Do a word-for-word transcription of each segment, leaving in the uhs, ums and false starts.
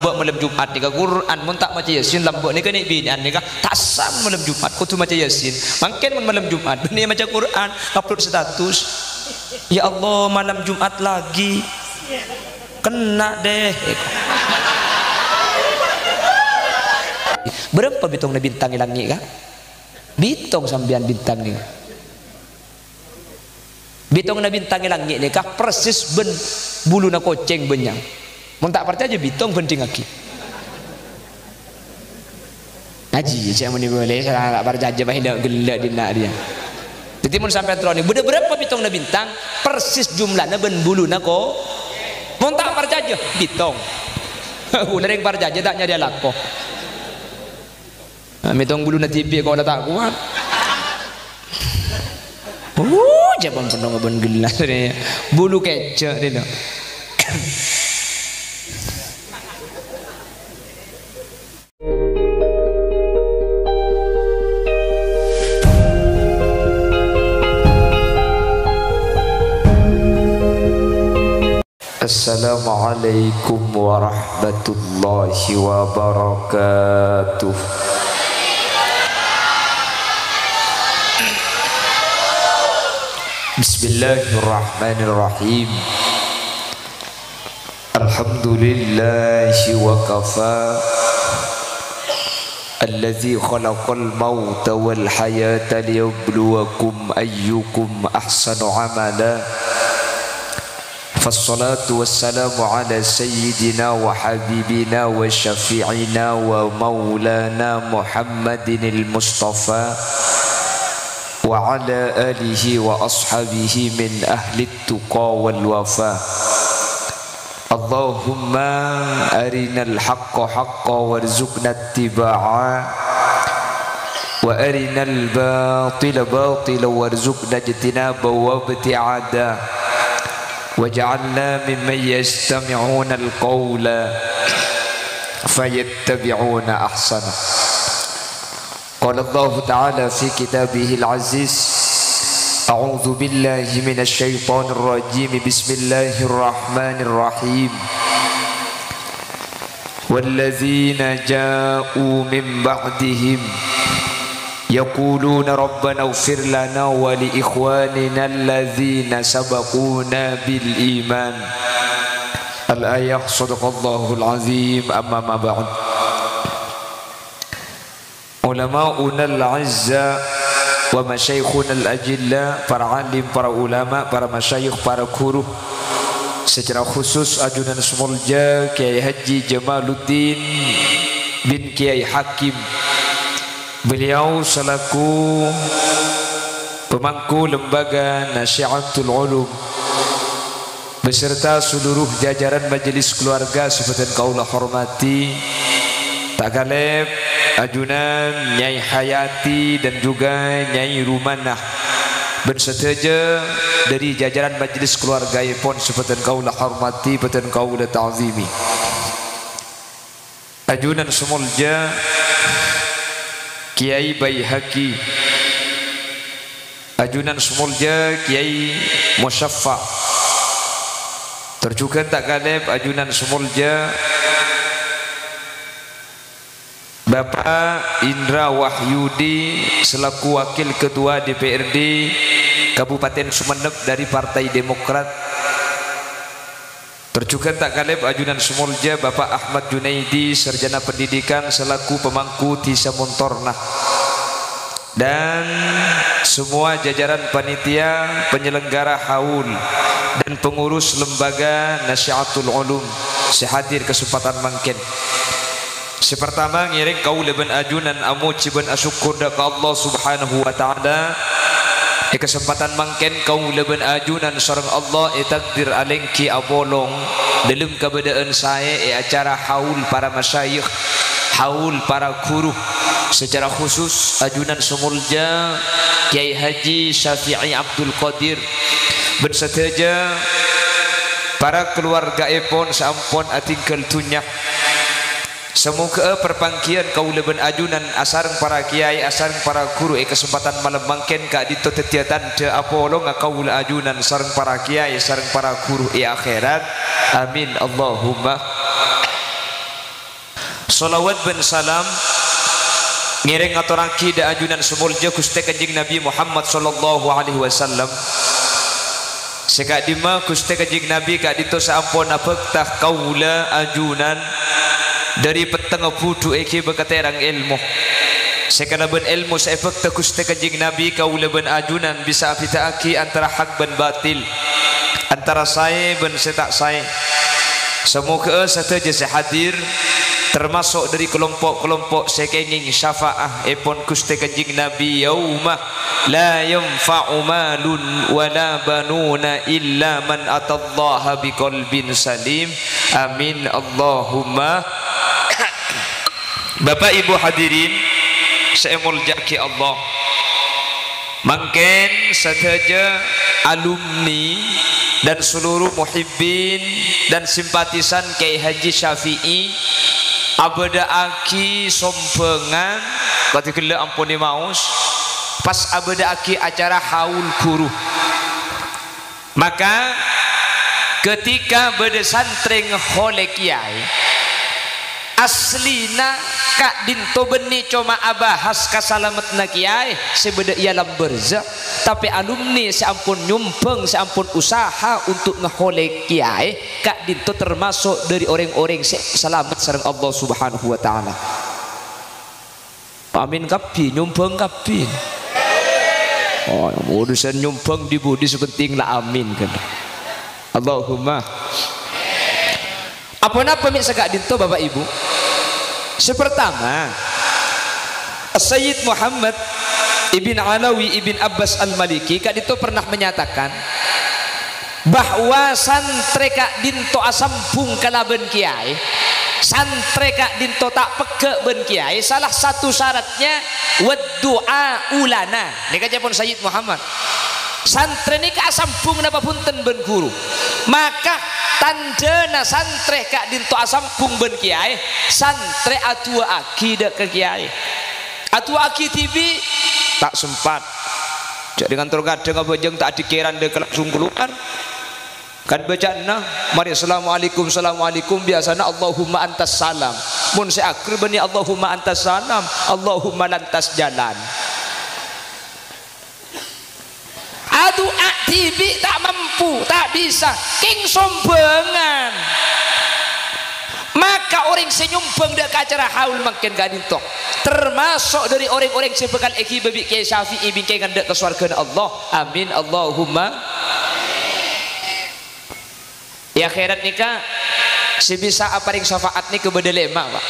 Lambâ' malem Jum'at nèka Qur'an, mon ta' maca Yasin, lambâ' nèka nè' binè'an nèka ta' sah malem Jum'at, kodhu maca Yasin. Mangkèn mon malem Jum'at, bânnè maca Qur'an, upload status. "Ya Allah, malam Jumat lagi." Kena deh. Bârâmpa bhitongnga bintang è langngè', Ka'? Bhitong sampèyan bintang nèka. Bhitongnga bintang è langngè' nèka persis bân buluna kocèng bânnya'an. Mon ta' parcajâ, bhitong bhândhingngaghi. Ngajhi, cè' mon ibu le, salah ta' parcajâ, pas enḍâ' ghellâ' dinna' rèya. Dhâddhi, mon sampèyan terroni, bâḍâ bârâmpa bhitongnga bintang, persis jumlana bân buluna ko-, mon ta' parcajâ, bhitong. Kaulâ rèng parcajâ, ta' nyarè alako. Nah, mètong buluna dhibi' kaulâ ta' kowat. Uh, jhâ' pon pennong bân ghellâ' rè. Bulu kèjhâ' rè, no. Assalamualaikum warahmatullahi wabarakatuh. Bismillahirrahmanirrahim. Alhamdulillahi wa kafa. Alladzi khalaqal mauta wal hayata liyabluwakum ayyukum ahsanu amala. Fassalatu wassalamu ala sayyidina wa habibina wa syafi'ina wa maulana Muhammadinil Mustafa wa ala alihi wa ashabihi min ahlit tuqa wal wafa. Allahumma arinal haqqa haqqa warzuqna ittiba'a, wa arinal batila batila warzuqna ijtinaba wa ibti'ada. Waj'alna mimman yastami'unal qawla fayattabi'una ahsana. Qala Allahu Ta'ala fi kitabihil aziz, a'udzu billahi minasy syaithanir rajim. Bismillahirrahmanirrahim. Walladzina ja'u min ba'dihim yaquluna rabbana ighfir lana wa li ikhwanina alladzina sabaquna bil iman. Al-ayah, sadaqallahul azim, amma ma ba'd. Ulama'unal a'izza wa masyayikhunal ajilla, para alim, para ulama, para masyayikh, para guru. Secara khusus, ajunan sè molja Kiai Haji Jamaluddin bin Kiai Hakim. Beliau selaku pemangku Lembaga Nasyiatul Ulum beserta seluruh jajaran majelis keluarga sè bhâdhân kaulâ hormati, ta' ghâlib ajunan Nyai Hayati dan juga Nyai Rumanah, bân sadhâjâ ḍâri jajaran majelis keluargaèpon sè bhâdhân kaulâ hormati, bhâdhân kaulâ ta'zimi. Ajunan sè molja Kiai Baihaqi, ajunan sè molja Kiai Musyaffa, tor jhughân ta' ghâlib ajunan sè molja Bapak Indra Wahyudi selaku Wakil Ketua D P R D Kabupaten Sumenep dari Partai Demokrat. Tor jhughân ta' ghâlib ajunan sè molja Bapak Ahmad Junaidi, Sarjana Pendidikan selaku pemangku Dhisa Montorna, dan semua jajaran panitia penyelenggara haul dan pengurus Lembaga Nasyiatul Ulum sè hadir kesempatan mangkèn. Sè partama, ngèrèng kaulâ bân ajunan amojhi bân asokkor ḍâ' ka Allah Subhanahu wa Ta'ala. È kasempatan mangkèn, kaulâ bân ajunan sareng Allah ètakdir alèngghi apolong ḍâlem kabâḍâ'ân saè è acara haul para masyayikh, haul para guru. Secara khusus, ajunan sè molja Kiai Haji Syafi'i Abdul Qadir bân sadhâjâ para keluargaèpon sè ampon atinggal dhunnya. Samoghâ'â parpangghiyân kaulâ bân ajunan asareng para kiai, asareng para ghuru è kasempatan malem mangkèn ka'ḍinto dhâddhiyâ tanḍhâ apolonga kaulâ ajunan sareng para kiai, sareng para ghuru è akhèrat. Amin, Allahumma. Shalawat bân salam ngèrèng ngatorraghi dâ' ajunan sè molja Ghustè Kanjeng Nabi Muhammad sallallahu alaihi wasallam. Sè ka'dimma Ghustè Kanjeng Nabi ka'dinto sè ampon abhâkta kaulâ ajunan dâri pettengnga budhu èghibâ ka tèrang èlmo. Sè kalabân èlmo sè èbhâkta Ghustè Kanjeng Nabi, kaulâ bân ajunan bisa abhidhâ'aghi antara hak bân batil, antara saè bân sè ta' saè. Samoghâ'â sadhâjâ sè hadir, termaso' dâri kalompo'-kalompo' sè kèngèng syafa'aèpon Ghustè Kanjeng Nabi, yauma la yanfa'u malun wa la banuna illa man atallaha biqalbin salim. Amin, Allahumma. Bapak Ibu hadirin sè èmoljâ'aghi Allah. Mangkèn sadhâjâ alumni dan seluruh muhibbin dan simpatisan Kiai Haji Syafi'i abâdâ'aghi sombhângan, kadhi ghellâ' ampon èmaos, pas abâdâ'aghi acara haul ghuru. Maka, ketika bâdâ santrè ngaholè kèyaè, aslina ka'dinto bânnè coma abahas kasalameddhânna kèyaè sè bâdâ è alam barzakh, tapè alumni sè ampon nyombhâng, sè ampon usaha untuk ngaholè kèyaè, ka'dinto termaso' dâri orèng-orèng sè salamet sareng Allah Subhanahu wa Ta'ala. Amin kabbhi, nyombhâng kabbhi. Oh, urusan nyombhâng di-budi sè penting la amin, kan. Allahumma. Apa-napa mè' saka'dinto, Bapak Ibu? Sè pertama, Sayyid Muhammad ibn Alawi ibn Abbas Al-Maliki ka'dinto pernah menyatakan, bahwa santrè ka'dinto asambhung kalabân kèyaè, santrè ka'dinto ta' pegghâ' bân kèyaè, salah satu syaratnya, "Wad du'a'u lana." Nèka ca'èpon Sayyid Muhammad. Santrè nèka asambhung napa bhunten bân ghuru. Maka tandhâna santrè ka'dinto asambhung bân kèyaè, santrè adu'a'aghi dâ' ka kèyaè. Adu'a'aghi dhibi', ta' sempat. Jhâ' dhi kantor kadhâng abhâjâng ta' adhikèran dâ' langsung kalowar. Kan bâca'anna, marè assalamualaikum, assalamualaikum, biyasana Allahumma antas salam. Mon sè akhèr bânnè Allahumma antas salam, Allahumma lantas jalan. Adu'a dhibi' ta' mampu, ta' bisa, kèng sombhângan. Maka orèng sè nyombhâng dâ' ka acara haul mangkèn ka'dinto, termaso' dâri orèng-orèng sè bhâkal èghibâ bi' Kèyaè Syafi'i bingkèngan dâ' ka sowarghâna Allah. Amin, Allahumma. È akhèrat nèka, sè bisa aparèng syafaat nèka bâdâ lèma', Pa'.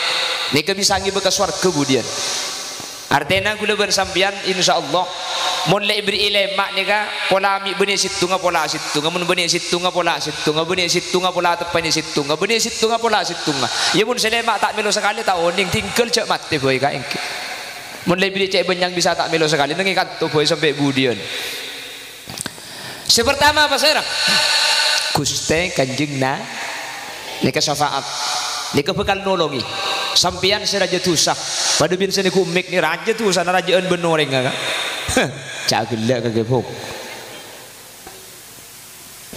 Nèka bisa ngibâ ka sowarghâ budiyân. Artèna ghulâ bân sampèyan, insyaallah, mon la èberri'i lèma' nèka, pola mè' bânnè sèttonga pola sèttonga, mon bânnè sèttonga pola sèttonga, bânnè sèttonga pola teppa'na sèttonga, bânnè sèttonga pola sèttonga. Iyâ, mon sè lèma' ta' mèlo sakalè, ta' onèng, tinggal jhâ' matè bhâi kaènggi. Mon la èberri' cè' bânnyang bisa ta' mèlo sakalè, nangèng kanto bhâi sampè' budiyân. Sè pertama, pasèra? Ghustè Kanjeng Na-, nèka syafaat. Nèka bhâkal nolongè. Sampèyan sè rajâ dhusa. Padâ bân sè nèko mik nè rajâ dhusana rajâ'ân bân orèngnga, Ka'. Jhâ' ghellâ' ka kèbhung.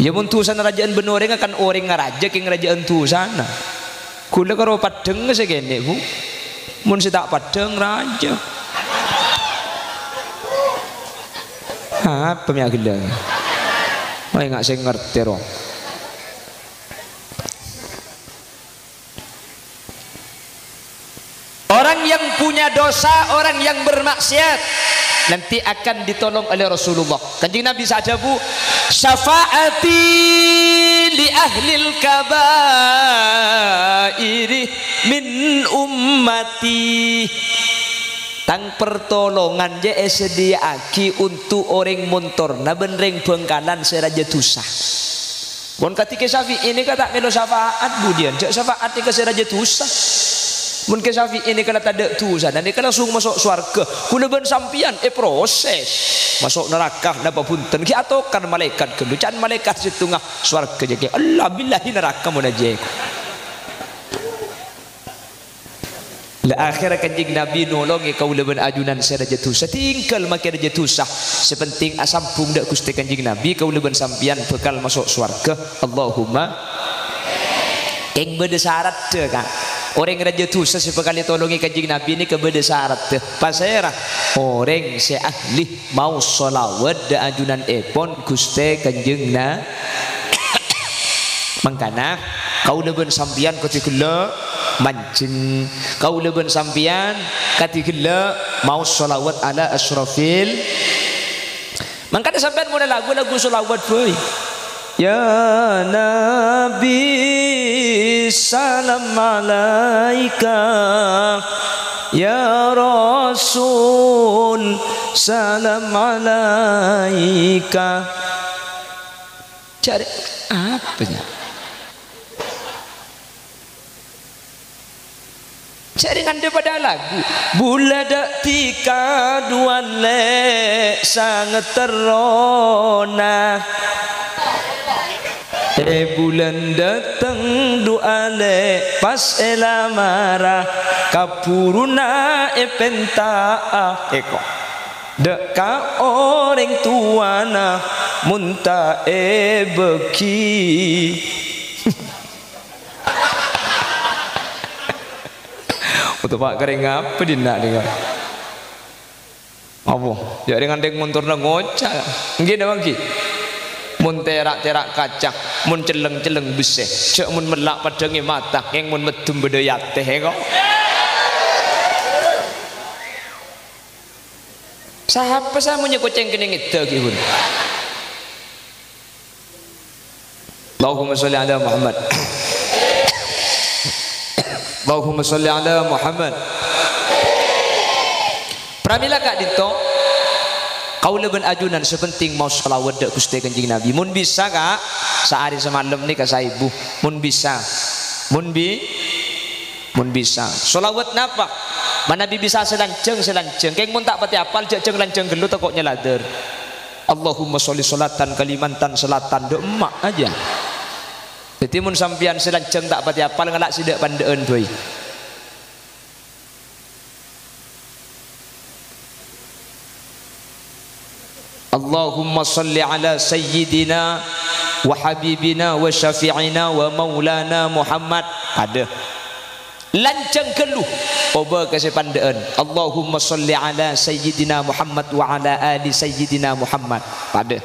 Iyâ, mon dhusana rajâ'ân bân orèngnga, kan orèngnga rajâ kèng rajâ'ân dhusana. Ghulâ karo paddhâng sè kènè', Bu. Mon sè ta' paddhâng, rajâ. Apa mè' aghellâ'? Maènga' sè ngartè, ro. Orang yang punya dosa, orang yang bermaksiat, nanti akan ditolong oleh Rasulullah. Kanjeng Nabi sè adhâbu, "Syafaati li ahlil kabairi min ummati." Tang pertolongan jhâ' èsadhiyâ'aghi onto' orèng Montorna bân rèng Bhângkalan sè rajâ dhusa. Mon kadhi Kè Syafi'i nèka ta' mèlo syafaat, budiyân jhâ' syafaat nèka sè rajâ dhusa. Mon Kè Syafi'i nèka la tadâ' dhusana, nèka langsung maso' sowarghâ. Ghulâ bân sampèyan èproses. Maso' naraka napa bhunten, ghi' atokar malaèkat ghâllu. Can malaèkat sèttonga sowarghâ jhâ' kè. Allah billahi naraka mon ajhâ'. La akhèr Kanjeng Nabi nolongè kaulâ bân ajunan sè rajâ dhusa. Tinggal makè rajâ dhusa. Sè penting asambhung dâ' Ghustè Kanjeng Nabi, kaulâ bân sampèyan bhâkal maso' sowarghâ. Allahumma. Kèng bâdâ saraddhâ, Ka'. Orèng rajâ dhusa sè bhâkal ètolongè Kanjeng Nabi nèka bâdâ saradda. Pasèra? Orèng sè ahli maos shalawat dâ' ajunanèpon Ghustè Kanjeng Na-, Mangkana, kaulâ bân sampèyan kadhi ghellâ' manjeng. Kaulâ bân sampèyan kadhi ghellâ' maos shalawat ala asyrafil. Mangkana sampèyan mon lagu, lagu shalawat bhâi. Ya Nabi, salam alaika. Ya Rasul, salam alaika. Jhâ' rè-, apa, nya? Jhâ' rè ngandhâ padâ lagu. Bulâ dâ' dhika duwâ lè' sanget terrona. È bulân dâteng duwâ lè' pas èlamara, kabhuruna èpènta'a. Èko. Dâ' ka orèng towana mon ta' èbâghi. Otabâ karèng apa dinna' nèka? Apa? Jhâ' rè ngandhâ montorna ngoca'. Ènggi napa ènggi? Mon tèra'-tèra' kaca, mon celleng-celleng bessè, jhâ' mon mella' paddhângè mata, kèng mon meddhem bâdâ è atè, kok. Sapa sè amonya kocèng kennèng èdâ ghi' bun? Allahumma sholli ala Muhammad. Allahumma sholli ala Muhammad. Pramila ka'dinto, kaulâ bân ajunan sè penting maos shalawat dâ' Ghustè Kanjeng Nabi. Mon bisa, Ka', saarè samalem nèka saèbu. Mon bisa. Mon bi-, Mon bisa. Shalawat napa? Manabi bisa sè lanjhâng, sè lanjhâng. Kèng mon ta' patè apal, jhâ' jhâng lanjhâng ghâllu tako' nyaladâr. Allahumma sholli sholatan Kalimantan Selatan, dâ' emma' ajâ. Dhâddhi mon sampèyan sè lanjhâng ta' patè apal, ngala' sè dâ'-pandâ'ân bhâi. Allahumma shalli ala sayyidina wa habibina wa syafi'ina wa maulana Muhammad. Padâ. Lanjhâng ghâllu, obâ ka sè pandâ'ân. Allahumma shalli ala sayyidina Muhammad wa ala ali sayyidina Muhammad. Padâ.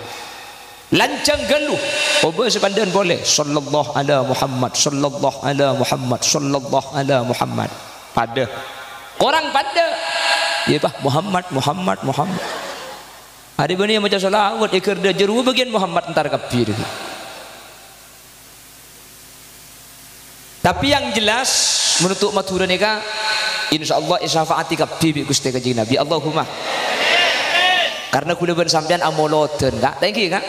Lanjhâng ghâllu, obâ sè pandâ'ân polè. Sallallahu ala Muhammad, sallallahu ala Muhammad, sallallahu ala Muhammad. Padâ. Korang padâ. Iyâ, Pak, Muhammad, Muhammad, Muhammad. Arè bânnè maca shalawat, è ghârdhâ jârowa bâgiyân Muhammad entar kabbhi. Tapè yang jelas, menutup Madhurâ nèka, insyaallah èsyafaati kabbhi bi' Ghustè Kanjeng Nabi. Allahumma. Karna kaulâ bân sampèyan amolodhân, Ka'. Thank you, Ka'.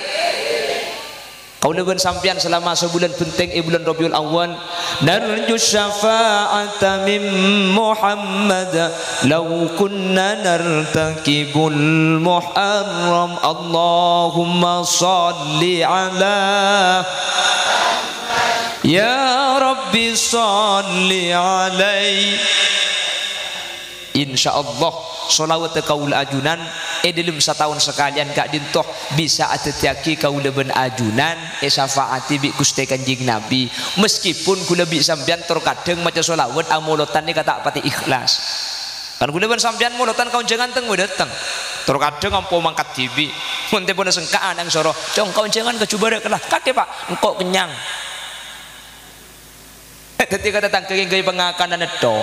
Kaulâ bân sampèyan salama sabulân bhenteng è bulân Rabiul Awal, narju syafa'ata min Muhammad, law kunna nartakibul muharram. Allahumma shalli ala, ya Rabbi shalli alaihi. Insyaallah, shalawatta kaulâ ajunan è dhâlem sataon sakalèyan ka'dinto bisa adhâddhiyâghi kaulâ bân ajunan èsyafaati bi' Ghustè Kanjeng Nabi. Meskipun kaulâ bi' sampèyan tor kadhâng maca shalawat amolodhân nèka ta' patè ikhlas. Kan kaulâ bân sampèyan molodhân kaonjhângan teng bâdâ teng. Tor kadhâng ampo mangkat dhibi'. Mon tempona sengka'an angsoro, "Cong, kaonjhângan kaju bârâ' kella." "Kakè, Pak, engko' kennyang." Dhâddhi ka tatangghâ èngghâi pangakanan ètto.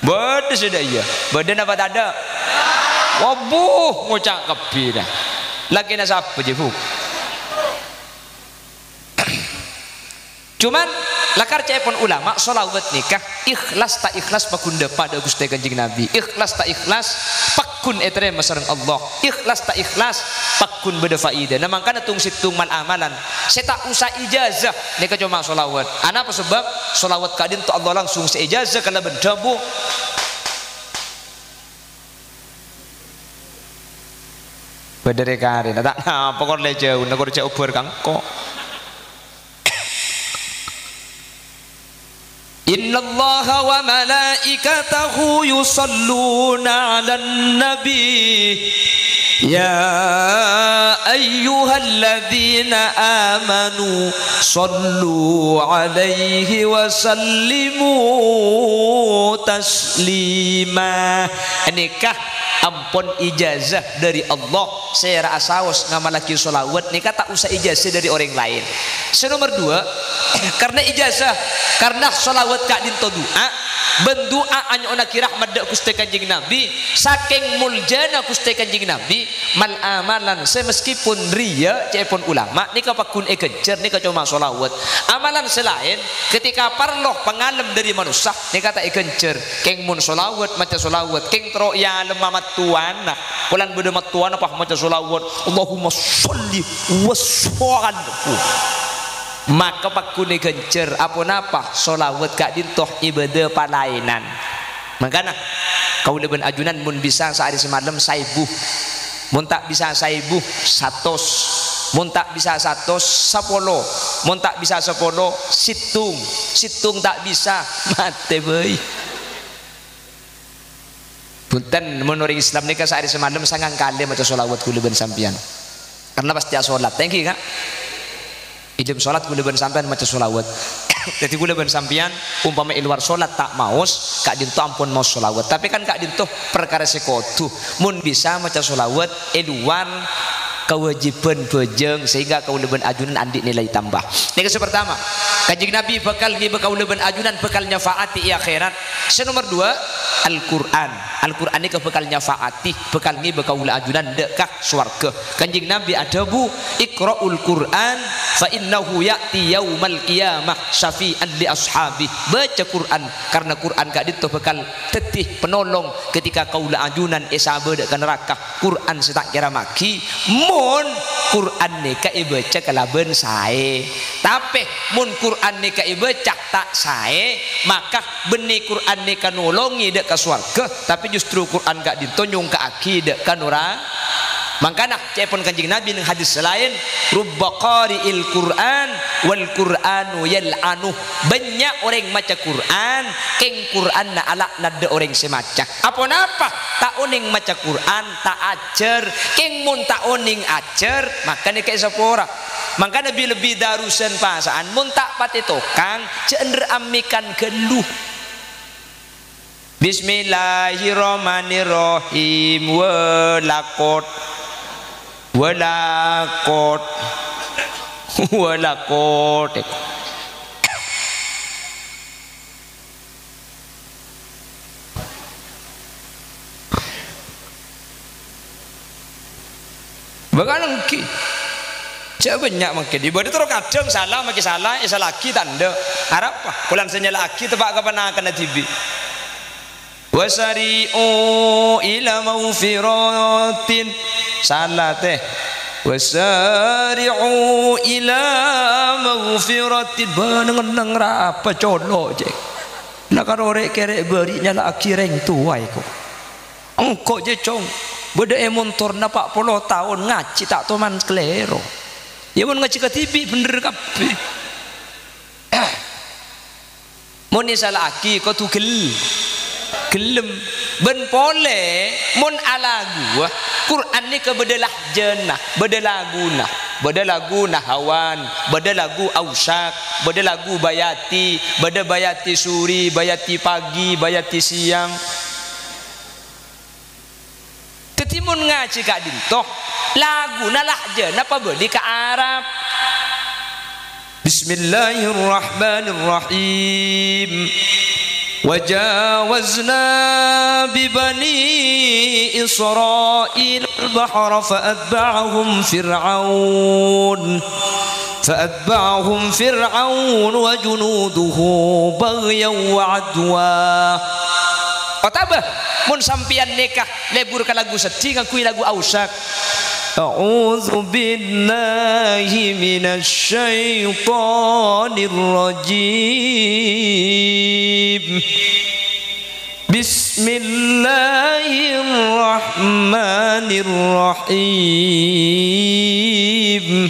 Bâdâ sè dâ' iyâ. Bâdâ napa tadâ'? Wabuh, ngoca' kabbhi dâ. Lakèna sapa, jhi, Bu? Cuman, lakar ca'èpon ulama, shalawat nèka ikhlas ta' ikhlas paggun dâpa' dâ' Ghustè Kanjeng Nabi. Ikhlas ta' ikhlas paggun ètarèma sareng Allah. Ikhlas ta' ikhlas paggun bâdâ faidana. Mangkana tong-sèttong mal-amalan sè ta' osa ijazah nèka coma shalawat. Anapa sebab? Shalawat ka'dinto Allah langsung sè ijazah kalabân dhâbu. Bâdâ rè-karèna, ta' napa kor lè jhâuna, kor jhâ' obâr ka engko'. Innallaha wa malaikatahu yusalluna 'alan nabi. Ya ayyuhalladzina amanu sallu alaihi wa sallimu taslima. Nèka ampon ijazah dhâri Allah. Sèra asaos ngamallaghi sholawat nèka ta' osa ijazah dhâri orèng laèn. Sè nomer duwâ', karna ijazah, karna sholawat ka'dinto du'a, bân du'a anyo'onnaghi rahmat dhâ' Ghustè Kanjeng Nabi, sakèng moljâna Ghustè Kanjeng Nabi, mal-amalan sè meskipun riya, ca'èpon ulama, nèka pagghun èghânjhâr, nèka coma sholawat. Amalan sè laèn, ketika parlo pangalem dhâri manossa, nèka ta' èghânjhâr. Kèng mon sholawat, maca sholawat, kèng terro èalem mattowana. Polana bâdâ mattowana pas maca sholawat, "Allahumma sholli wa sallim." Maka pagghun èghânjhâr, aponapa sholawat ka'dinto ibadah palaènan. Mangkana, kaulâ bân ajunan mon bisa saarè samalem saèbu. Mon ta' bisa saèbu, satos. Mon ta' bisa satos, sapolo. Mon ta' bisa sapolo, sèttong. Sèttong ta' bisa, matè bhâi. Bhunten, mon orèng Islam nèka saarè samalem sangang kalè maca sholawat kaulâ bân sampèyan. Karna pastè asolat. Thank you, Kak. È dâlem sholat kaulâ bân sampèyan maca sholawat. Dhâddhi kaulâ bân sampèyan, ompama è lowar sholat ta' maos, ka'dinto ampon maos sholawat. Tapè kan ka'dinto parkara sè kodhu. Mon bisa maca sholawat è lowar kawâjibhân bhâjâng, sehingga kaulâ bân ajunan andi' nilai tambah. Nèka sè partama, Kanjeng Nabi bhâkal ngibâ kaulâ bân ajunan bhâkal nyafa'ati è akhèrat. Sè nomer duwâ', Al-Qur'an. Al-Qur'an nèka bhâkal nyafa'ati, bhâkal ngibâ kaulâ ajunan dâ' ka sowarghâ. Kanjeng Nabi adhâbu, "Iqra'ul Qur'an fa innahu ya'ti yaumal qiyamah syafi'an li ashabi." Baca Qur'an, karna Qur'an ka'dinto bhâkal dhâddhi panolong ketika kaulâ ajunan èsabâ dâ' ka naraka. Qur'an sè ta' kèra maghi, mon Qur'an nèka èbâca kalabân saè. Tapè, mon Qur'an nèka èbâca ta' saè, maka bânnè Qur'an nèka nolongè dâ' ka sowarghâ, tapè justru Qur'an ka'dinto nyongka'aghi dâ' ka nora-, mangkana, ca'èpon Kanjeng Nabi neng hadis sè laèn, "Rubba qari'il Qur'an wal Qur'anu yal'anu." Bânnya' orèng maca Qur'an, kèng Qur'anna ala'nat dâ' orèng sè maca. Aponapa? Ta' onèng maca Qur'an, ta' ajhâr. Kèng mon ta' onèng ajhâr, maka nèka èsapora. Mangkana bi-, lebbi darusan pasa'an, mon ta' patè tokang, jhâ' nèr ammèkan ghâllu. Bismillahirrahmanirrahim. Welakot. Welakot. Welakot. Bhâkal ènggi. Jhâ' bânnya' mangkèn. Ibâdâ terro kadhâng sala, maghi sala, èsala'aghi ta' endâ'. Arapa? Polana sè nyala'aghi teppa' ka panakanna dhibi'. "Wasari'u ila maghfiratin." Sala, tè. "Wasari'u ila maghfiratin." Bâ neng-enneng rapa colo', cè'. La karo rè'-kèrè' bâri' nyala'aghi rèng towa èko. Engko' jhâ', Cong, bâdâ è montorna pa' polo taon ngajhi ta' toman kalèro. Yâ, mon ngajhi kadhibi' bhendher kabbhi. Mon èsala'aghi kodhu ghel-, ghellem. Bân polè, mon alaguwâ, Qur'an nèka bâdâ lahjana, bâdâ laguna. Bâdâ lagu nahawan, bâdâ lagu ausak, bâdâ lagu bayati, bâdâ bayati suri, bayati pagi, bayati siang. Dhâddhi, mon ngajhi ka'dinto, laguna lahjana pabâli ka Arab. Bismillahirrahmanirrahim. Wa jawazna bi bani Israil al-bahra fa atba'ahum Fir'aun. Fa atba'ahum Fir'aun wa junuduhu baghyan wa adwa. Otabâ, mon sampèyan nèka lebur ka lagu seddhi ngangghuy lagu ausak. A'udzu billahi minasy syaithanir rajim. Bismillahirrahmanirrahim.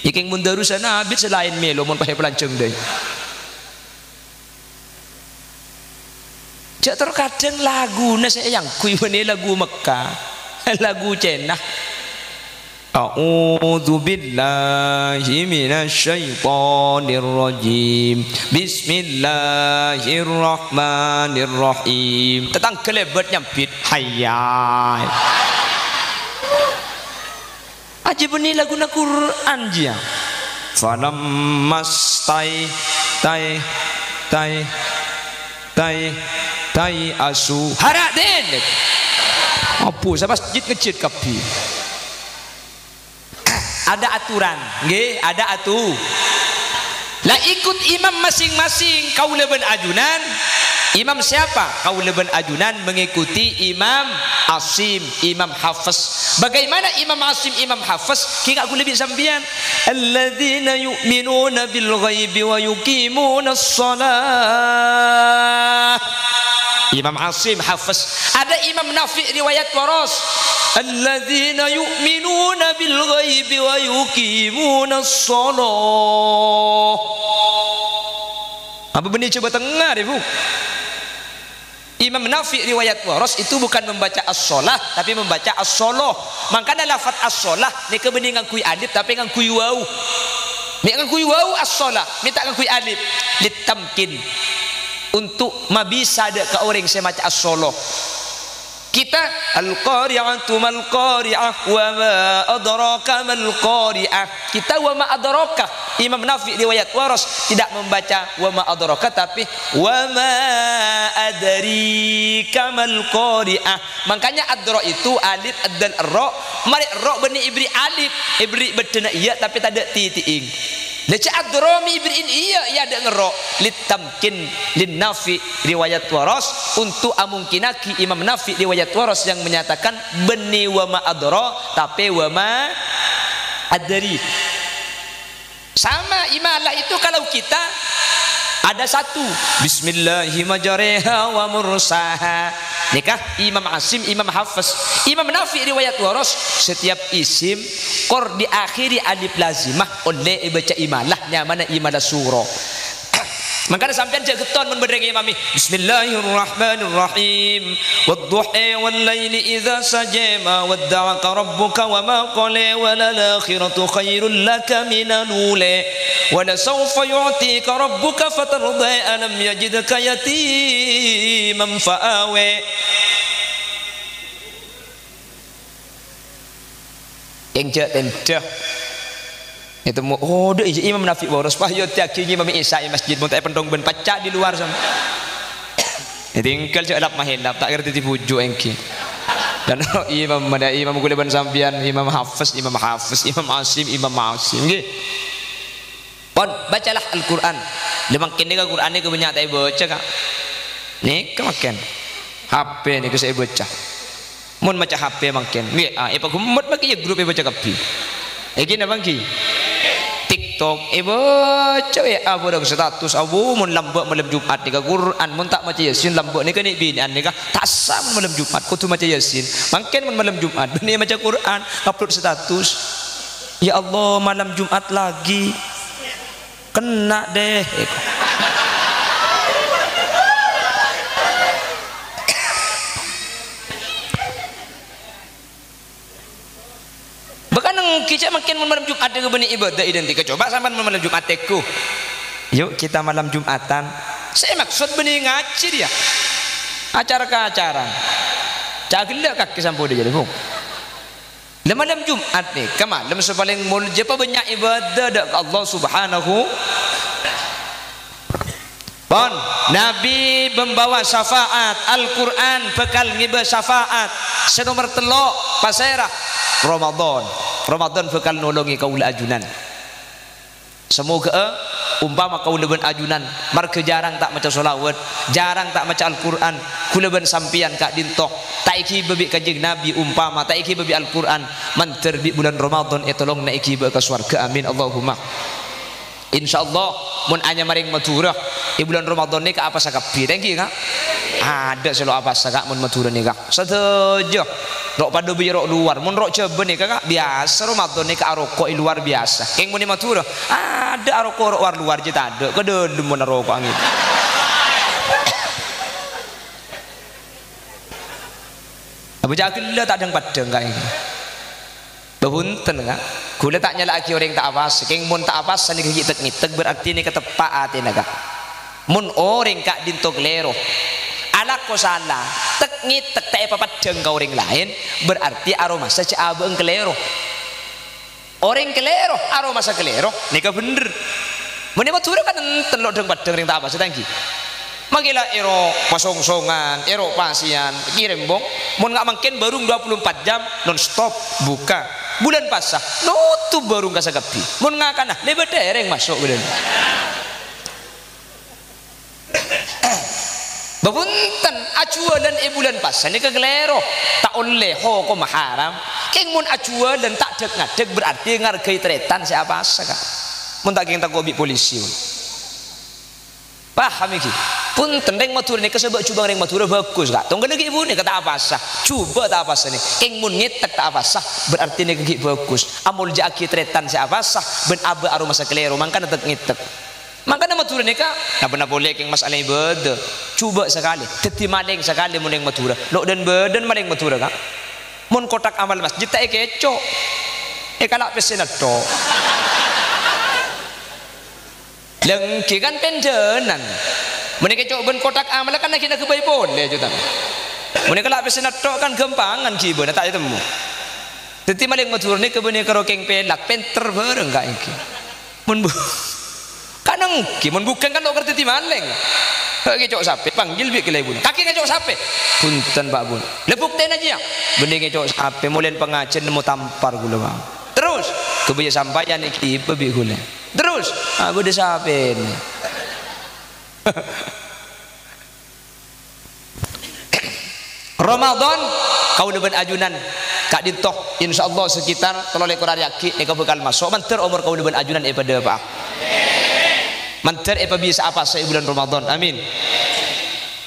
Iki mon darusan abit sè laèn mèlo mon pahè palanjhâng dâi. Jhâ' terkadang laguna sè èangghuy bânnè lagu Mekka. Lagu Cèna. A'udzubillahi minasyaitonirrajim. Bismillahirrahmanirrahim. Tatangghâ lèbât nyambit. Hayyai. Ajâ bânnè laguna Qur'an, jiyâ. Falammas tai, tai, tai, tai, tai asu. Hara' dèn. Abu, sapa masjid ngejjit kabbhi. Ada aturan, ngghi, ada atu-, La ikut imam masing-masing, kaulâ bân ajunan. Imam siapa? Kaulâ bân ajunan mengikuti Imam Asim, Imam Hafs. Bagaimana Imam Asim, Imam Hafs? Kèng kaulâ bi' sampèyan. Alladzina yu'minuna bil ghaibi wa yuqimunas shalah. Imam Asim, Hafs. Ada Imam Nafi' riwayat Waras. Alladzina yu'minuna bil ghaibi wa yuqimunas shalah. Apa bânnè Jhâbâ Tengnga, Bu? Imam Nafi' riwayat Waras itu bukan membaca as-shalah, tapi membaca as-sholoh. Mangkana lafat as-shalah nèka bânnè ngangghuy alif, tapè ngangghuy waw. Mè' ngangghuy waw as-shalah, mè' ta' ngangghuy alif. Litamkin. Untuk mabisa dâ' ka orèng sè maca as-sholoh. Kita, "Al-qari'atu mal qari'ah, wa ma adraka mal qari'ah." Kita, "Wa ma adraka." Imam Nafi' riwayat Waras tidak membaca "Wa ma adraka", tapi "Wa ma adrika mal qari'ah." Mangkana adra itu alif, ad-dal, ra, marè ra bânnè èberri' alif, èberri' bâddhâna iyâ, tapè tadâ' titi'èng. Lha, cè' adra mè' èberri'in iyâ, iyâ adâ' ngerra'. Litamkin lin Nafi' riwayat Waras, untuk amungkinaghi Imam Nafi' riwayat Waras yang menyatakan bânnè "Wa ma adra", tapè "Wa ma adri". Sama, imalah itu kalau kita ada satu, "Bismillahi majreha wa mursaha." Nèka Imam Asim, Imam Hafs. Imam Nafi' riwayat Waras, setiap isim kor diakhiri alif lazimah, ollè èbâca imalah, nyamana imalah sura. Mangkana sampèyan jhâ' ghetton mon bâdâ rèng imami. Bismillahirrahmanirrahim. Wadduha wal laili idza saja, ma wadda'aka rabbuka wa ma qala, wa lal akhiratu khairul laka minal ula, wa la sawfa yu'tika rabbuka fatardha, alam yajidka yatiman fa'awa. Kèng jhâ' tèndhâ. Ètemmo, "Oh, dâ' iyâ Imam Nafi' Waras, pas yâ tèyaghi ngimami Isya è masjid, mon ta' èpènthong bân pacca' di luar, sam." Ètinggal jhâ' lap-mahèlap, ta' kèra dhâddhi bhuju' èngghi. Dan imam, mana imam kaulâ bân sampèyan, Imam Hafs, Imam Hafs, Imam Asim, Imam Asim, ngghi. Pon, bacalah Al-Qur'an. Lha, mangkèn nèka Qur'an nèka bânnya' ta' èbâca, Ka'. Nèka mangkèn. H P nèka sè èbâca. Mon maca H P mangkèn, W A èpaghemmet mangkèn iyâ grup èbâca kabbhi. Èngghi napa èngghi? TikTok èbâca, W A bhârâng status. Abu, mon lambâ' malem Jum'at nèka Qur'an, mon ta' maca Yasin lambâ' nèka nè'-binè'an nèka ta' sah mon malem Jum'at, kodhu maca Yasin. Mangkèn mon malem Jum'at, bânnè maca Qur'an, upload status. "Ya Allah, malam Jumat lagi." Kena deh. Bahkan èngghi cè' mangkèn mon malem Jumat nèka bânnè ibadah identik. Coba sampèyan mon malem Jumat tèngghu. "Yuk kita malam Jumatan." Sè maksud bânnè ngajhi rèya. Acara-kacaran. Ca' ghellâ' kakè sampon dâ' jârèya, Bu. Lha, malem Jumat nèka malem sè palèng molja, pabânnya' ibadah dâ' ka Allah Subhanahu. Pon, Nabi membawa syafaat, Al-Qur'an bhâkal ngèbâ syafaat. Sè nomer tello', pasèra? Ramadan. Ramadan bhâkal nolongè kaulâ ajunan. Samoghâ'â, umpama kaulâ bân ajunan marghâ jhârâng ta' maca shalawat, jhârâng ta' maca Al-Qur'an, kaulâ bân sampèyan ka'dinto ta' èghibâ bi' Kanjeng Nabi, umpama ta' èghibâ bi' Al-Qur'an, mandhâr bi' bulân Ramadan ètolong na' èghibâ ka sowarghâ. Amin, Allahumma. Insyaallah, mon anyama rèng Madhurâ, è bulân Ramadan nèka apasa kabbhi, ta' ènggi, Ka'? Adâ' sè lo' apasa, Ka', mon Madhurâ nèka. Sadhâjâ. Ro' padâ bi' ro' luar. Mon ro' Jhâbâ nèka, Ka', biyasa Ramadan nèka aroko' è luar biyasa. Kèng mon è Madhurâ, adâ' aroko' ro' war-luar jiyâ tadâ'. Ka dâlem mon aroko' angèn. Apa ca'na ghellâ' ta' dhâng-paddhâng, Ka', ènggi? Bâ, bhunten, Ka'. Ghulâ ta' nyala'aghi orèng ta' apasa. Kèng mon ta' apasa nèka ghi' tek-ngètek, berarti nèka teppa' atèna, Ka'. Mon orèng ka'dinto kalèro, alako sala, tek-ngètek ta' èpapaddhâng ka orèng laèn, berarti aromasa jhâ' abâ'na kalèro. Orèng kalèro, aromasa kalèro, nèka bhendher. Mon è Madhurâ kan enten lo' dhâng-paddhâng rèng ta' apasa, ta' ènggi. Makè la èro pasongsongan, èro pasèyan, kèrèmbong. Mon nga' mangkèn bârung dua puluh empat jam, non stop, buka. Bulân pasa, notop bârung ka sakabbhi. Mon ngakana, lèbât dâreng maso' bulân. Bâ, bhunten, ajhuwâlân è bulân pasa nèka kalèro, ta' ollè, hokomma haram. Kèng mon ajhuwâlân ta' dhek-ngadhek, berarti ngargai tarètan sè apasa, Ka'. Mon ta' kèng tako' bi' polisi. Paham, ènggi? Bhunten, rèng Madhurâ nèka sabâ' jhubâ'na rèng Madhurâ bhâghus, Ka'. Tongghâllâ ghi' bhunèka ta' apasa. Jhubâ' ta' apasa nè. Kèng mon ngètek ta' apasa, berarti nèka ghi' bhâghus. Amoljâ'aghi tarètan sè apasa, bân abâ' aromasa kalèro, mangkana tek-ngètek. Mangkana Madhurâ nèka, napa-napa polè kèng mas'ala ibâdâ. Jhubâ' sakalè, dhâddhi malèng sakalè mon neng Madhurâ. Lo' dân-bâdân malèng Madhurâ, Ka'. Mon kotak amal masjid ta' èkèco'. Èkala' pèssèna tho'. Lèngghi kan pendhânan. Mon èkèco' bân kotak amal kan lagi naghâbây polè, jhutan. Mon èkala' pèssèna tho' kan ghâmpangan ghibâna ta' ètemmo. Dhâddhi malèng Madhurâ nèka bânnè karo kèng pèlak, pènter bhâreng, Ka', ènggi. Mon bu-, kan ènggi, mon bhungkèng kan lo' kèra dhâddhi malèng. Hek ngèco' sapè, panggil bi' kalèbun. Kakè ngèco' sapè? Bhunten, Pak Bun. La buktèna jiyâ. Bânnè ngèco' sapè, molèn pangajhiyân nemmo tampar ghulâ, Pak. Terros, ghâbâyâ sampèyan èghibâ bi' ghulâ. Terros, ah, bâdâ sapèna. Ramadan, kaulâ bân ajunan ka'dinto, insyaallah sekitar tello likur arè aghi' nèka bhâkal maso', mandhâr omor kaulâ bân ajunan èpadâpa'a. Mandhâr èpabisa apasa è bulân Ramadan. Amin.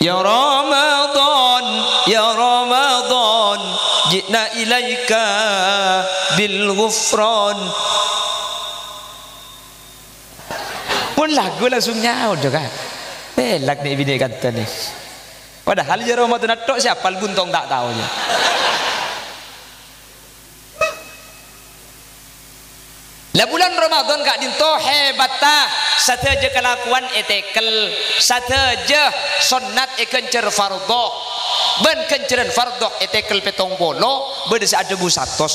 Ya Ramadan, ya Ramadan, ji'na ilaika bil ghufran. Pon lagu langsung nyaot, Ka'. Pèlak nè' binè' kantha nè'. Padahal jârèya Ramadan tho' sè apal buntong ta' tao, jâ. La bulân Ramadan ka'dinto hebatta, sadhâjâ kalakowan ètèkel, sadhâjâ sonnat èghânjhâr fardhu, bân ghânjhârân fardhu ètèkel pèttong polo, bâdâ sè adhâbu satos.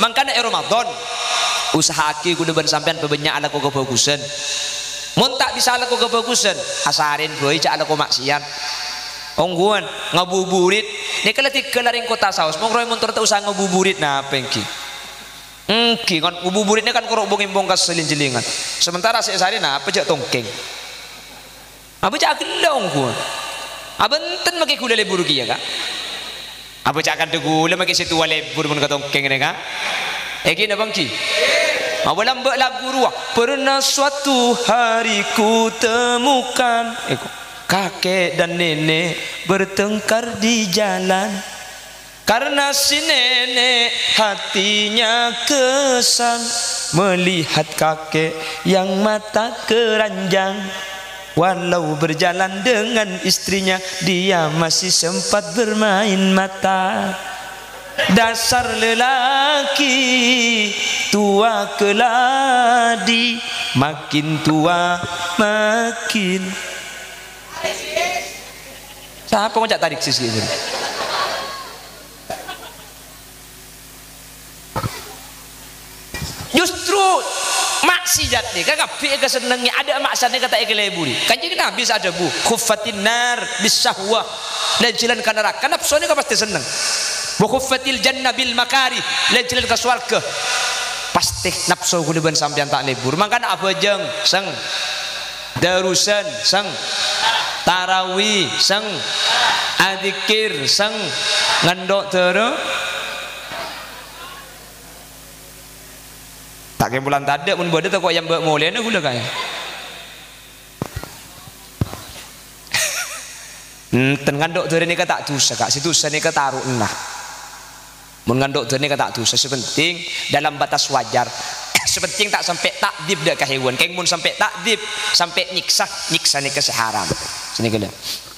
Mangkana è Ramadan, usaha'aghi ghulâ bân sampèyan pabânnya' alako kabhâghusân. Mon ta' bisa alako kabhâghusân, asarèn bhâi jhâ' alako ma'siyat. Ongghuwân, ngabuburit. Nèka la dhigghâl la rèng kottha saos, mon rowa montor ta' osa ngabuburit, napa ènggi? Ènggi, kan ngabuburit nèka kan koro' bong-embong ka selling-jellingan. Sementara sè èsarè napa jhâ' tongkèng. Abâ' ca'na ghellâ' ongghuwân. Abhânten makè ghulâ lebur kèya, Ka'. Abâ' ca'na kantha ghulâ makè sè towa lebur mon ka tongkèng nèka. Ènggi napa ènggi? Abâ' lambâ' lagu rowa, "Pernah suatu hari ku temukan." Èko. Kakek dan nenek bertengkar di jalan. Karena si nenek hatinya kesal melihat kakek yang mata keranjang. Walau berjalan dengan istrinya, dia masih sempat bermain mata. Dasar lelaki tua keladi, makin tua makin Sapa ngoca' tarik sisi itu? Justru maksiat nèka kabbhi èkasennengngè, adâ' maksiat nèka ta' èkaleburi. Kanjeng Nabi sè adhâbu, "Khuffatin nar bis syahwah." Lajhâlân ka naraka, napso nèka pastè senneng. "Wa khuffatil jannah bil makarih." Lajhâlân ka sowarghâ, pastè napso ghulâ bân sampèyan ta' lebur. Mangkana abhâjâng, seng. Darusan, seng. Tarawih, seng. Adzikir, seng. Nganḍo' dârâ. Ta' kèng bulân taḍâ', mon bâḍâ tako' èyambâ' molèna ghulâ kaè. Enten, nganḍo' dârâ nèka ta' dhusa, Ka'. Sè dhusa nèka taru'na. Mon nganḍo' dârâ nèka ta' dhusa, sè penting dalam batas wajar. Sè penting ta' sampè' ta'dzib ḍâ' ka hèwan. Kèng mon sampè' ta'dzib, sampè' nyèksa, nyèksa nèka sè haram. Sè nèka lho.